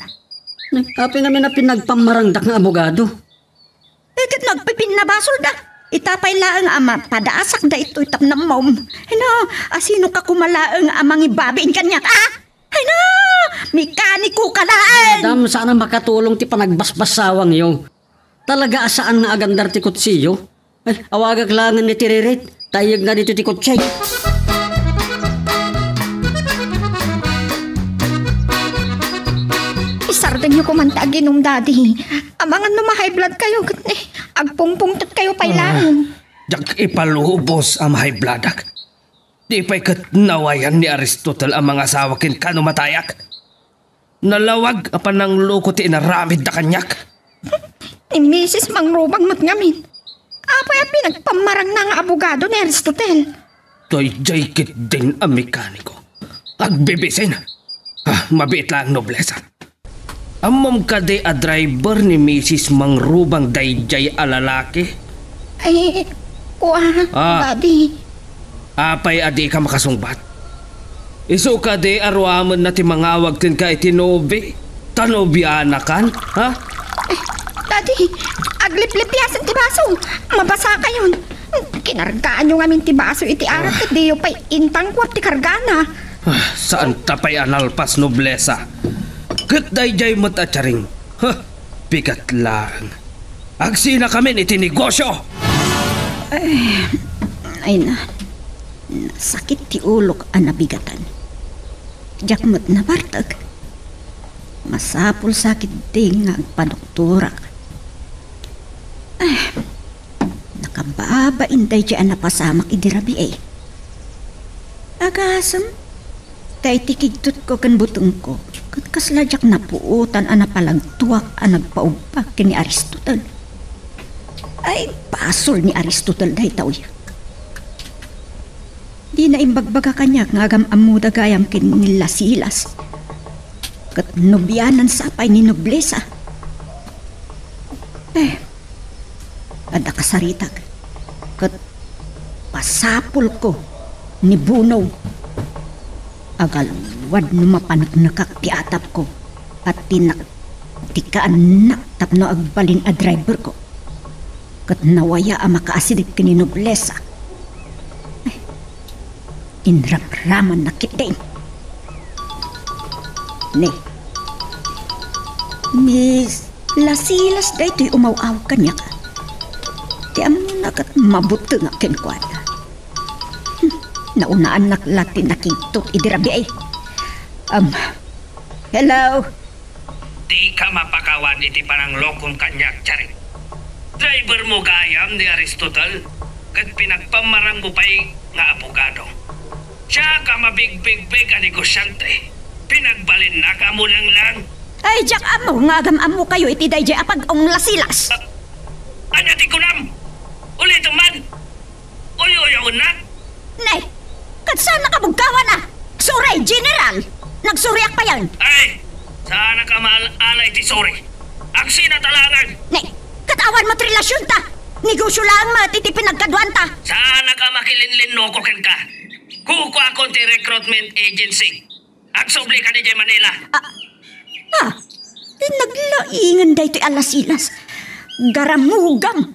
Nay, apay ngamin a pinagpammarangdak nga abogado? Eh, ket nagpipinnabasolda. Ita pay laeng a mapadaasak daytoy tapno ammom. Ay na, asino ka koma laeng a mangibabiin kaniak, ah? Ay na, mekaniko ka laeng! Madam, saan a makatulong ti panagbasbassawangyo. Talaga a saan nga agandar ti kutsiyo. Ay, awagak laengen ni Tiririt. Tayyeg na dito ti kotse. Isardenyo koman ti aginom, Daddy. Amangan no ma-high blood kayo, ket ni, agpungpungtot kayo pay Ah, laeng. Diak ipalubos a ma-high bloodak. Di pay ket nawayan ni Aristotle a mangasawa kenka no matayak. Nalawag a panangloko ti inaramidda kaniak. Ni Misis Mangrubang met ngamin. Apay a pinagpammarangna nga abogado ni Aristotle? Dayjay ketdin a mekaniko. Agbibisin. Ah, mabiit laeng, noblesa. Ammom kadi a driver ni Misis Mangrubang dayjay a lalaki? Ay, kua, Ah. Daddy. Apay a di ka makasungbat? Isu kadi a ruamenna ti mangawag kenka iti nobi? Ta nobianakan, ha? Eh, Daddy, agliplipiasen ti baso. Mabasa kayon. Kinargaanyo ngamin ti baso iti arak Ah. ket diyo pay intangkuap ti kargana. Ah, saan ta pay a nalpas, noblesa? Ket dayjay met a tiaring. Huh, bigat laeng. Agsinakamin iti negosyo! Ay, ay na. Nasakit ti ulok a nabigatan. Diak met nabartek. Masapul sa ketdi nga agpadoktorak. Ay, nakababain dayjay a napasamak idi rabii. Agasem, daydi kigtotko ken butengko, ket kasla diak napuotan a napalagtuak a nagpaubpak ken ni Aristotle. Ay, basol ni Aristotle daytoy. Dina imbagbaga kaniak nga agam-ammoda gayam ken ni Lasilas. Ket nobianansa pay ni noblesa. Eh, adda kasaritak. Ket pasapulko ni Bunong. Agalwad no mapaneknekak ti atapko, pati nak-, ti kaannak tapno agbalin a driverko. Ket nawaya a makaasideg ken ni Noblesa. Ay, inramramanna ketdin. Ni, ni Lasilas daytoy umaw-awag kaniak. Ti ammona ket mabutengak kenkuana. Hmm, naunaannak la ti nakigtot idi rabii. Um, hello? Dika mapakawan iti pananglokom kaniak, Charing. Driver mo gayam ni Aristotle, ket pinagpammarang mo pay nga abogado. Siak a mabigbigbig a negosiante, pinagbalinak a mulenglang. Ay, diak ammo nga agam-ammokayo iti daydiay a pag-ong, Lasilas. Ah, ania ti kunam? Ulitem man! Uy-uyawennak? Ne, ket saanak a bugkawana. Sorry, General. Nagsoriak payen. Ay, saanak a maal-ala iti sorry. Agsina talagan. Ne, ket awan met relasionta. Negosio laeng met iti pinagkaduanta. Saanak a makilinlinuko kenka. Kukuakon ti recruitment agency. Agsubli ka idiay Manila. Ah, ah, ti naglaingen daytoy a Lasilas. Garamugam.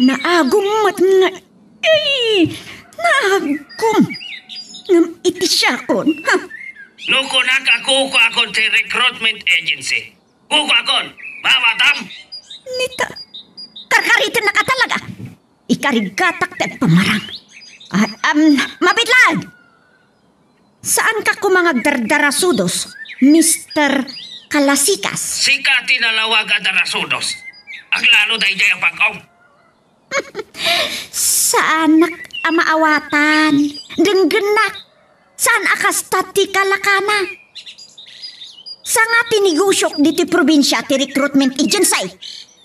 Naagum met nga, ay, naagum. Ngem iti siakon, ha? No kunak a kukuakon ti recruitment agency. Kukuakon, mawatam? Nita, karkaritennaka talaga. Ikarigatak ti agpamarang. Ah, um, mabitlag! Saanka koma nga agdardarasudos, Mister Kalasikas? Sika ti nalawag a darasudos. Aglalo daydiay a pag-ong. Saanak a maawatan. Denggennak. Saan a kasta ti kalakana? Sanga ti negosiok ditoy probinsia ti recruitment agency.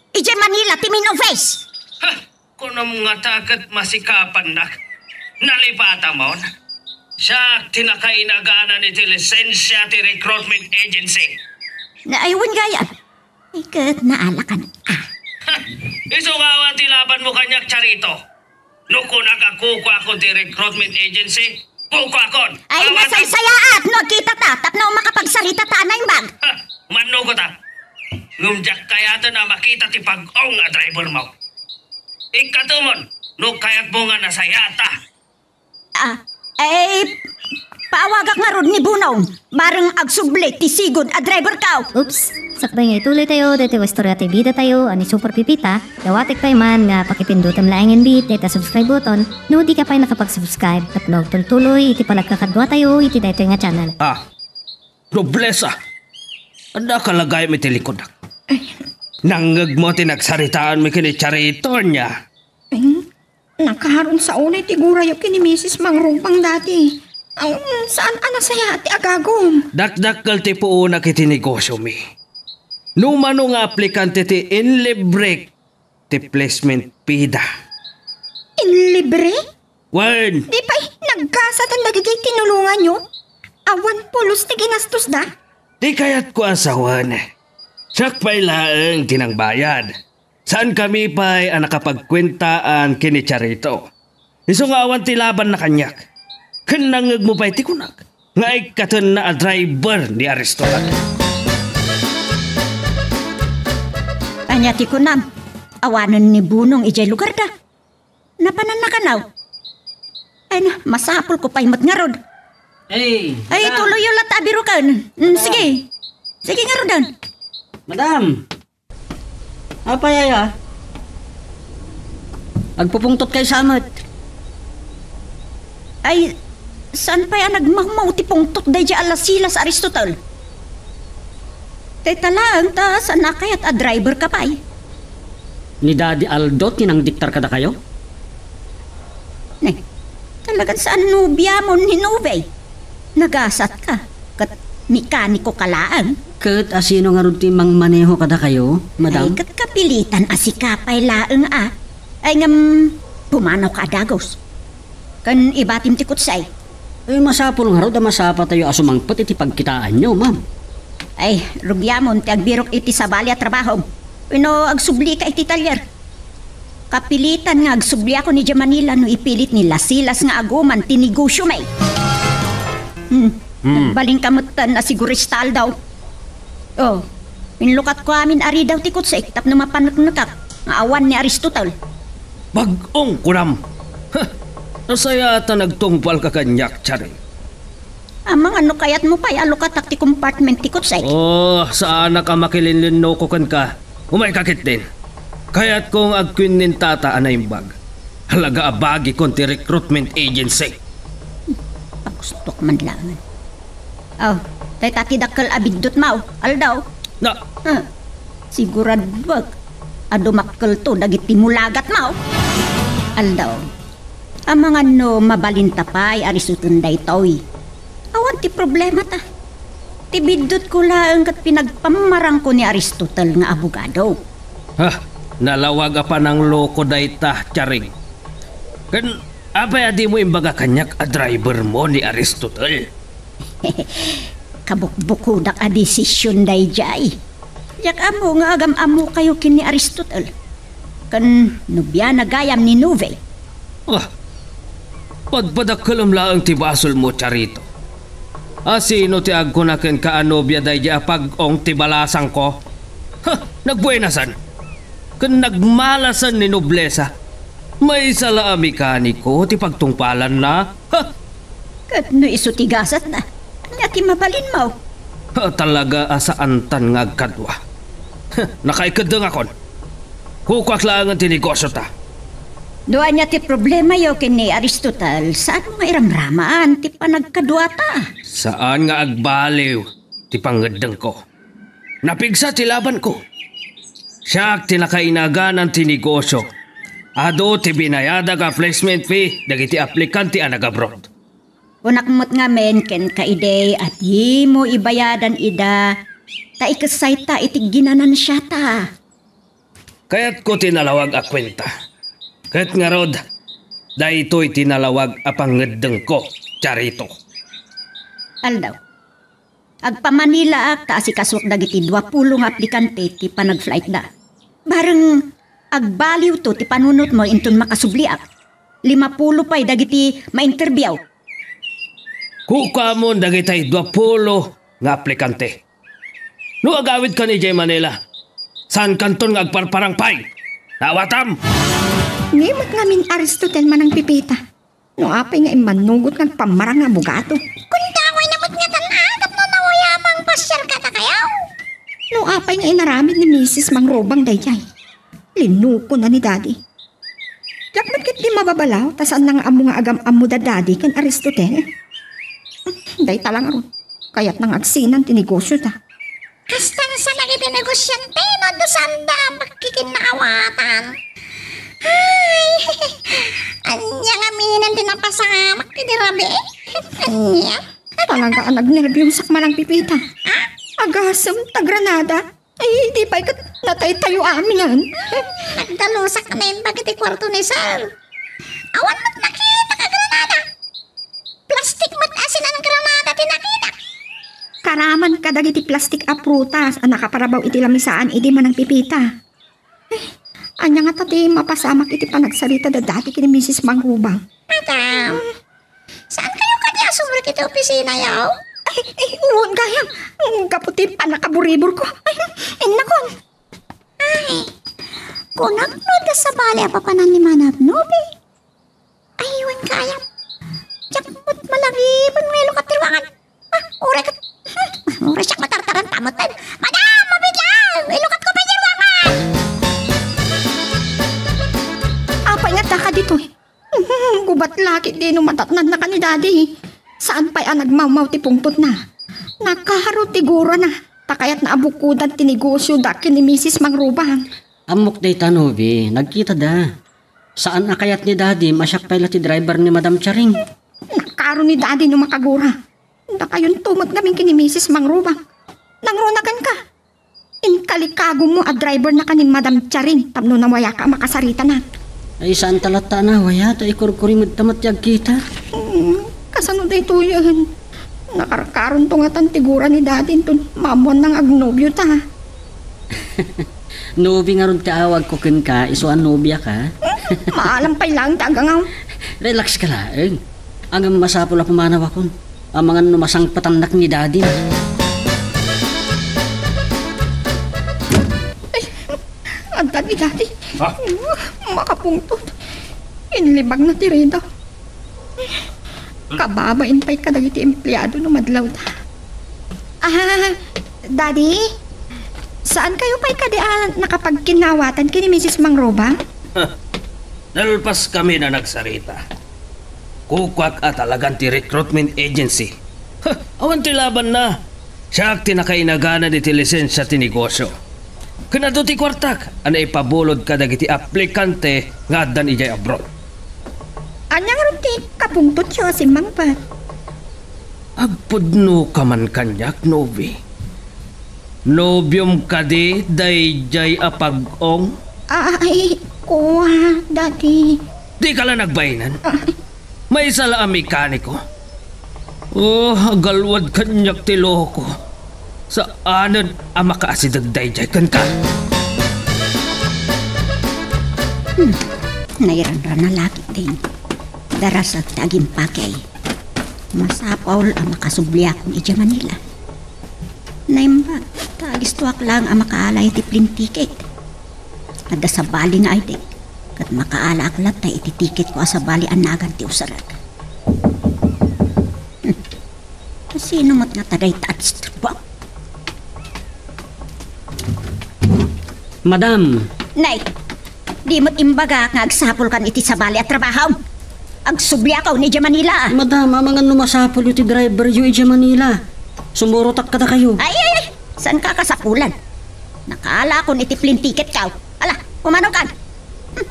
Idiay Manila ti main office. Ha! Kunam ngata ket masikapannak. Nalipatamon? Siak ti nakainaganan iti lisensia ti recruitment agency. Ay, wen gayam. Ay, ket naalakan. Ah. Isu nga awan ti labanmo kaniak, Charito. No kunak a kukuakon ti recruitment agency, kukuakon. Ay, awan ti nasaysayaat no agkitata tapno makapagsaritata a naimbag. Ha, mannukota. Ngem diak kayaten a makita ti pag-ong a drivermo. Ikkatemon, no kayatmo nga nasayaata. Ah, eh, paawagak ngarud ni Bunong. Bareng agsubli ti sigud a driverko. Oops! Sakbay nga ituloytayo daytoy a istorya ti bidatayo a ni Super Pipita, dawatek pay man nga pakipindutem laengen met dayta subscribe button no dika pay nakapag-subscribe tapno agtultuloy iti panagkakaduatayo iti daytoy nga channel. Ah, Noblesa! Adda ka la gayam iti likudak. Nangngegmo ti nagsaritaanmi ken ni Charito, ania? Eh, nakaharun sa unay ti gurayo ken ni Misis Mangrugbang dati. Ang saan a nasayaat ti agagum. Dakdakkel ti puonak iti negosiomi. No mano nga aplikante ti inlibrek ti placement fee da. Inlibre? Wen! Di pay naggasatan dagiti tinulonganyo? Awan pulos ti ginastos da? Di kayatko a sawen. Siak pay laeng ti nangbayad. Saankami pay a nakapagkuentaan ken ni Charito. Isu nga awan ti labanna kaniak. Ken nangngegmo pay ti kunak nga ikkatenna a driver ni Aristotle. Ania ti kunam? Awanen ni Bunong idiay lugarda. Napananna kano? Ay na, masapulko pay met ngarud. Ay, madam. Tuloyyo latta a biroken. Mm, madam. Sige. Sige ngaruden. Madam. Apay aya? Agpupungtot kay sa met. Ay, saan pay a nagmawmaw ti pungtot daydiay a Lasilas, Aristotle? Dayta laeng ta saan a kayat a driver ka pay. Ni Daddy Aldo ti nangdiktar kadakayo? Ne, talagan saan nobiamon ni Nove. Nagasat ka, ket mekaniko ka laeng. Ket asino ngarud ti mangmaneho kadakayo, madam? Ay, ket kapilitan a sika pay laeng a. Ay, ngem, pumanaw ka a dagus. Ken ibatim ti kutsay. Eh, masapul ngarud a masapatayo a sumangpet iti pagkitaanyo, ma'am. Ay, rugiamon ti agbirok iti sabali a trabahom. Wenno agsubli ka iti talyer. Kapilitan nga agsubliakon idiay Manila no ipilit ni Lasilas nga aguman ti negosio, may. Hmm. Hmm. Nagbalinka metten a sigurista, Aldaw. Oh, inlukatko amin a ridaw ti kutsek tapno mapaneknekak nga awan ni Aristotel. Bag-ong kunam. Huh. Nasayaat a nagtungpalka kaniak, Charing. Amangan no kayatmo pay a lukatak ti compartment ti kutsek. Oh, saanak a makilinlinnuko kenka. Umayka ketdin. Kayatko nga agkuinnintata a naimbag. Talaga a bagikon ti recruitment agency. Pagustok man laeng. Oh, dayta ti dakkel a biddutmo, Aldaw. Na. Huh. Siguradok a dumakkelto dagiti mulagatmo. Aldaw. Amangan no mabalinta pay a risuten daytoy. Awan ti problemata. Ti biddutko laeng ket pinagpammarangko ni Aristotel nga abogado. Ha, nalawag a panangloko dayta, Charing. Ken apay a dimo imbaga kaniak a drivermo ni Aristotel? Kabukbukodak a desisyon daydiay. Diak ammo nga agam-ammokayo ken ni Aristotel. Ken nobiana gayam ni Nove. Ah, padpadakkelem laeng ti basolmo, Charito. A sino ti agkuna kenka a nobia daydiay a pag-ong ti balasangko? Ha, nagbuenasan. Ken nagmalasan ni noblesa. Maysa la a mekaniko ti pagtungpalanna. Ha! Ket no isu ti gasatna, ania ti mabalinmo? Ha, talaga a saantan nga agkadua. Ha, nakaikeddengakon. Kukuak laengen ti negosiota. No ania ti problemayo ken ni Aristotel, saanmo nga iramramaan ti panagkaduata? Saan nga agbaliw ti pangeddengko. Napigsa ti labanko. Siak ti nakainaganan ti negosio. Adu ti binayadak a placement fee dagiti aplikante a nag-abroad. Kunak met ngamin kenka idi a dimo ibayadan ida ta ikessayta iti ginanansiata. Kayatko ti nalawag a kuenta. Ket ngarud, daytoy ti nalawag a pangeddengko, Charito. Aldaw. Agpamanilaak ta asikasuak dagiti duapulo nga aplikante ti panagflightda. Bareng agbaliwto ti panunotmo inton makasubliak. Limapulo pay dagiti ma-interview. Kukuamon dagitay duapulo nga aplikante. No agawidkan idiay Manila, saankanton nga agparparang pay. Naawatam? Ni met ngamin Aristotel, Manang Pipita. No apay nga immanugot nga agpammarang nga abogado? Kunta, way na met ngatan, ah, tapno nawayamang pasiar kadakayo. No apay nga inaramid ni Misis Mangrubang daydiay? Linuko na ni Daddy. Diak met ketdi mababalaw, ta saanna nga ammo nga agam-ammo da Daddy ken Aristotel. Dayta la ngarud, kayatna nga agsinan ti negosiota. Kasta nga sa dagiti negosiante, no, adu sanda a pagkikinnaawatan. Ay, ania ngamin ti napasamak ti rabii? Ania? Talaga a nagnerbiusak, Manang Pipita. Ah? Agasem ta granada. Ay, di pay ket nataytayo amin. Nagdalusak naimbag iti kuarto ni Sir. Awan met nakitak a granada. Plastik met a sinan-granada ti nakitak. Karaman kadagiti plastik a prutas a nakaparabaw iti lamisaan idi, Manang Pipita. Eh, ania ngata ti mapasamak iti panagsarita da Daddy ken ni Misis Mangrubang? Madam, saankayo kadi a sumrek iti opisinayo? Ay, ay, wen gayam. Gapu ti pannakaburiburko. Ay, innakon. Ay, kunak no adda sabali a papanan ni Manang Nobi. Ay, wen gayam. Diak met malagipon nga ilukat ti ruangan. Ah, uray ket, hmm, uray siak matartaranta metten. Madam, mabiit laeng! Ilukatko pay ti ruangan! Apay nga adda kaditoy? Hmm, gubat la ketdi no madatnanna ken ni Daddy. Saan pay a nagmawmaw ti pungtotna. Nakaro ti gurana, ta kayatna a bukodan ti negosioda ken ni Misis Mangrubang. Ammok dayta, Nobi, nagkitada. Saan a kayat ni Daddy, masiak pay la ti driver ni Madam Charing. Nakaro ni Daddy no makagura. Dakayonto met ngamin ken ni Misis Mangrubang. Nangruna kenka. Inkalikagomo a driver na ken ni Madam Charing tapno nawayaka a makasaritana. Ay, saanta latta a nawaya, ta ikurkuri met ta met ti agkita. Hmm, kasano daytoyen? Nakarkaronto ngatan ti gura ni Daddy inton maammoanna nga agnobiota. Novi ngarud ti awagko kenka, isu a nobiak. Maalam pay laeng ti agangaw. Relax ka laeng. Ngem masapul a pumanawakon. Amangan no masangpetannak ni Daddy. Ay, adda ni Daddy. Ha? Makapungtot. Inlibagna ti rida. Kababain pay kadagiti empleado no madlawda. Ah, Daddy? Saan kayo pay kadi a nakapagkinnawatan ken ni Misis Mangrubang? Nalpas kami na nagsarita. Kukuak a talagan ti recruitment agency. Ha, awan ti labanna. Siak ti nakainagana iti lisensia ti negosio. Ken adu ti kuartak a naipabulod kadagiti aplikante nga addan idiay abroad. Ania ngarud ti kapungtotyo a simmangpet? Agpudno ka man kaniak, Novi. Nobiom kadi daydiay a pag-ong? Ay, kua, Daddy. Di ka la nagbainen? Ay. Maysa la a mekaniko. Oh, agalwad kaniak ti loko. Saanen a makaasideg daydiay kenka. Hmm. Nairanrana la ketdin. Darasek ti agimpake. Masapul a makasubliakon idiay Manila. Naimbag, ta agistoak laeng a makaala iti plane ticket. Adda sabali nga I D, ket makaalaak latta iti ticketko a sabali a nagan ti usarek. Hmm. Sino met ngata dayta a disturbo? Madam! Nay, di met imbagak nga agsapulkan iti sabali a trabahom. Agsubliakon idiay Manila. Madam, amangan no masapulyo ti driveryo idiay Manila. Sumurotak kadakayo. Ay, ay, ay! Saanka a kasapulan? Nakaalakon iti plane ticketko. Ala, umanokon. Hmm.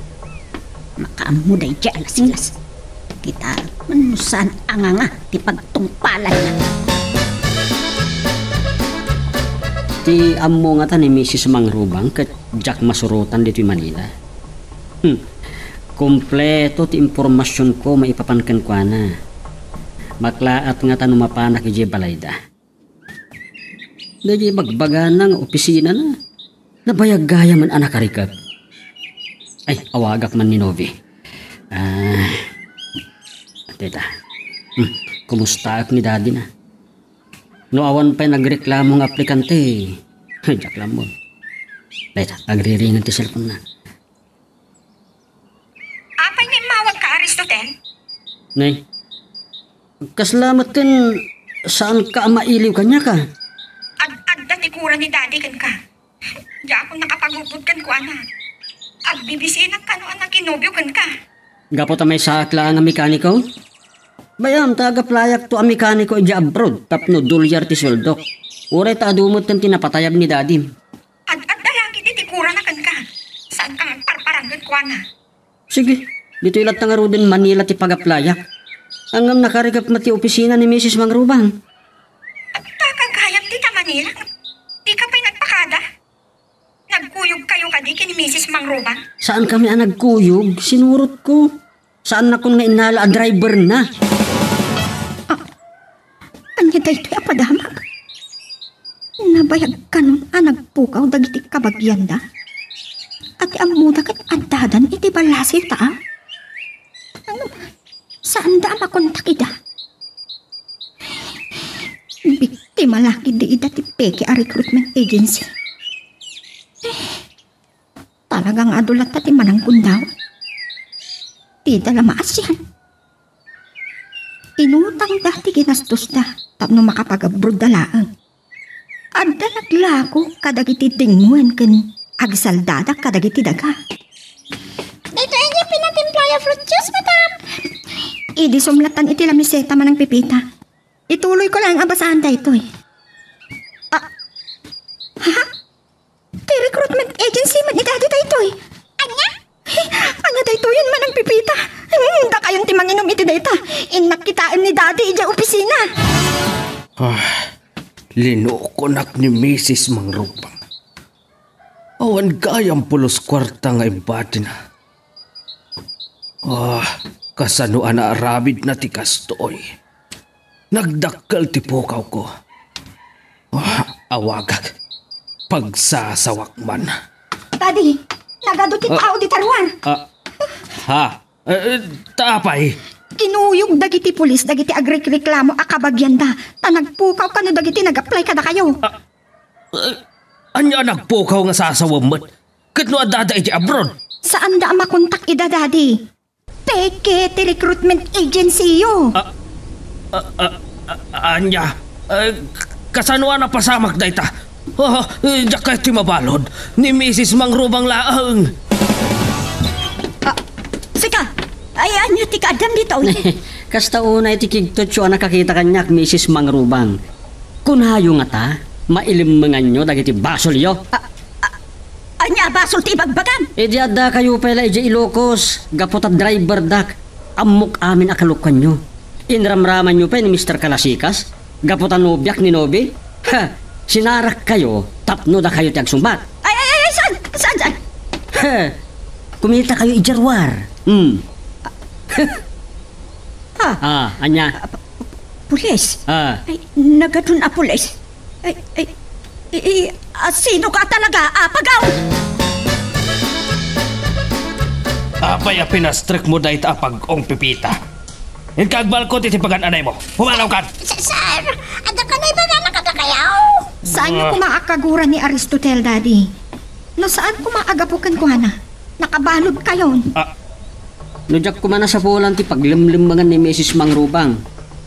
Makaammo daydiay a lasinglas. Kitaek man no saan a nganga ti pagtungpalanna. Ti ammo ngata ni Misis Mangrubang ket diak masurotan ditoy Manila. Hmm. Kompleto ti impormasionko maipapan kenkuana. Maklaat ngata no mapanak idiay balayda. Daydiay bagbagana nga opisinana. Nabayag gayam a nakarikep. Ay, awagak man ni Novi. Ah, teta. Hmm, kumustaek ni Daddy na? No awan pay nagreklamo nga aplikante, diak la ammo. Teta, agriringen ti cellphone na. Apay nga immawagka, Aristotel? Nay, kasla met ken saanka a mailiw kaniak a? Ad-adda ti kura ni Daddy kenka. Diakon nakapagudbud kenkuana. Agbibisinak kano a nakinobio kenka. Gapu ta maysaak laeng a mekaniko? Bay-am ta agaplayak to a mekaniko idiay abroad tapno dolyar ti sueldok. Uray ta adu met ken ti napatayab ni Dadim. Ad-adda la ketdi ti kurana kenka. Saanka nga agparparang kenkuana. Sige, ditoy latta ngaruden Manila ti pagaplayak. Ngem nakarikep met ti opisina ni Misis Mangrubang. Adda gayam dita Manila? Dika pay nagpakada? Nagkuyogkayo kadi ken ni Misis Mangrubang? Saankami a nagkuyog, sinurotko. Saannakon nga innala a driverna. Ah, ania daytoy a padamak? Nabayag kanon a nagpukaw dagiti kabagianda? Ket ammoda ket addadan iti ballasiw ta, a? Ano? Saanda a makontak ida? Biktima la ketdi ida ti peke a recruitment agency. Talaga nga adu latta ti mananggundawat. Dida la maasian. Inutangda ti ginastosda tapno makapag-abroadda laeng. Adda naglako kadagiti denguen ken agsaldada kadagiti daga. Daytoy ania pinatimplaya fruit juice, madam? Idi sumlatan iti lamiseta, Manang Pepita. Ituloyko laeng a basaan daytoy. Ah, ha? Ti recruitment agency met ni Daddy daytoy. Ania? Ania daytoyen, Manang Pepita? Hmm, dakayon ti manginom iti dayta. Innak kitaen ni Daddy idiay opisina. Ah, linokonak ni Misis Mangrubang. Awan gayam pulos kuarta nga imbadina. Ah, kasano a naaramidna ti kastoy? Nagdakkel ti pukawko. Ah, awagak. Pagsasawak man. Di, nagadu ti Ah. tao dita ruar. Ah, ha? Eh, eh, ta apay? Inuyog dagiti pulis dagiti agrekreklamo a kabagianda, ta nagpukaw kano dagiti nag-apply kadakayo. Ah, eh, ania a nagpukaw nga sasawem met? Ket no addada iti abroad? Saanda a makontak ida, Daddy. Peke ti recruitment agency yo. Ah, ah, ah, ah, ania? Eh, kasano a napasamak dayta? Ah, eh, diak kayat ti mabalud. Ni Misis Mangrubang laeng. Ah, sika! Ay, ania ti kaaddam ditoy? Kasta unay ti kigtotyo a nakakita kaniak, Misis Mangrubang. Kunayo ngata, mailemmenganyo dagiti basolyo? Ah, ah, ania a basol ti ibagbagam? Idi addakayo pay la idiay Ilocos, gapu ta driverdak, ammok amin a kalokuanyo. Inramramanyo pay ni Mister Kalasikas, gapu ta nobiak ni Nobi? Ha! Sinarakkayo tapno dakayo ti agsungbat. Ay, ay, ay, ay, saan? Saan, saan? Ha! Kumitakayo idiay ruar. Hmm. Ha? Ah, ania? Ah, p-, p-, pulis? Ah. Ay, nagadun a pulis. Ay, ay, i-, i-, ah, sino ka talaga, apagaw? Apay a pinastrekmo dayta a pag-ong, Pepita? Inka agbalkot iti pagan-anaymo. Pumanawkan! S-, sir, adda kano ibagana kadakayo. Saanyo Ah. koma a kaguran ni Aristotel, Daddy? No saan koma a gapu kenkuana, nakabaludkayon. Ah. No diak koma nasapulan ti paglemlemmengan ni Misis Mangrubang,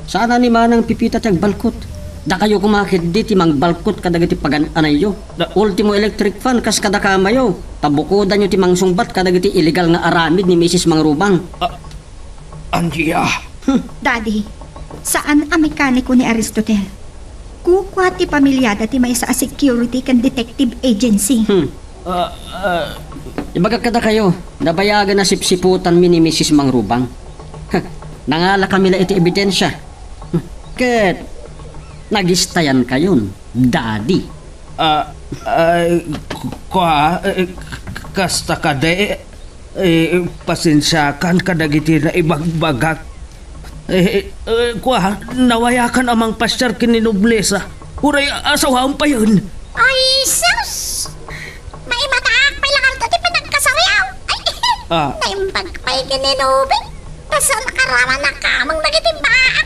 saan a ni Manang Pepita ti agbalkot. Dakayo koma ketdi ti mangbalkot kadagiti pagan-anayyo. Da- Ultimo electric fan kas kada kamayo, ta bukodanyo ti mangsungbat kadagiti illegal nga aramid ni Misis Mangrubang. Ah, ania? Hmm. Daddy, saan a mekaniko ni Aristotel. Kukua ti pamiliada ti maysa a security ken detective agency. Hmm. Ah, ah. Ibagak kadakayo, nabayagen a sipsiputanmi ni Misis Mangrubang. Nangalakami la iti ebidensia. Ket nagistayankayon, Daddy. Ah, ay, ku-, kua, eh, k-, kasta kadi, eh, pasensiakan kadagiti naibagbagak. Eh, eh, kua, nawayakan a mangpasiar ken ni Noblesa. Uray asawam payen. Ay, sus! Maimataak pay la ngarud ti panagkasawiaw. Ay, Ah. naimbag pay ken ni Nobi. Kasano karaman a kamang dagiti baak?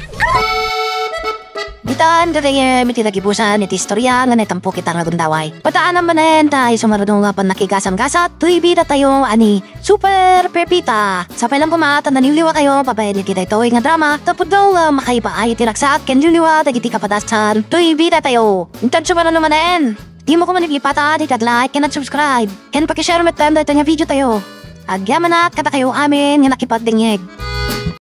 Ditan, gagayyem, iti nagibusan iti istorya nga naitampok ita nga gundaway. Pataanam manen ta isu ngarud nga pannakigasam-gasat, toy bidatayo a ni Super Pepita. Sapay lang koma ta naliwliwakayo babaen iti daytoy nga drama, ta pudno nga makaipaay iti ragsak ken liwliwa dagiti kapadasan, toy bidatayo. Intanto manen, dimo koma ipata ti ag-like ken ag-subscribe, ken paki-share metten daytoy nga videotayo. Agyamanak kadakayo amin nga nakipagdengngeg.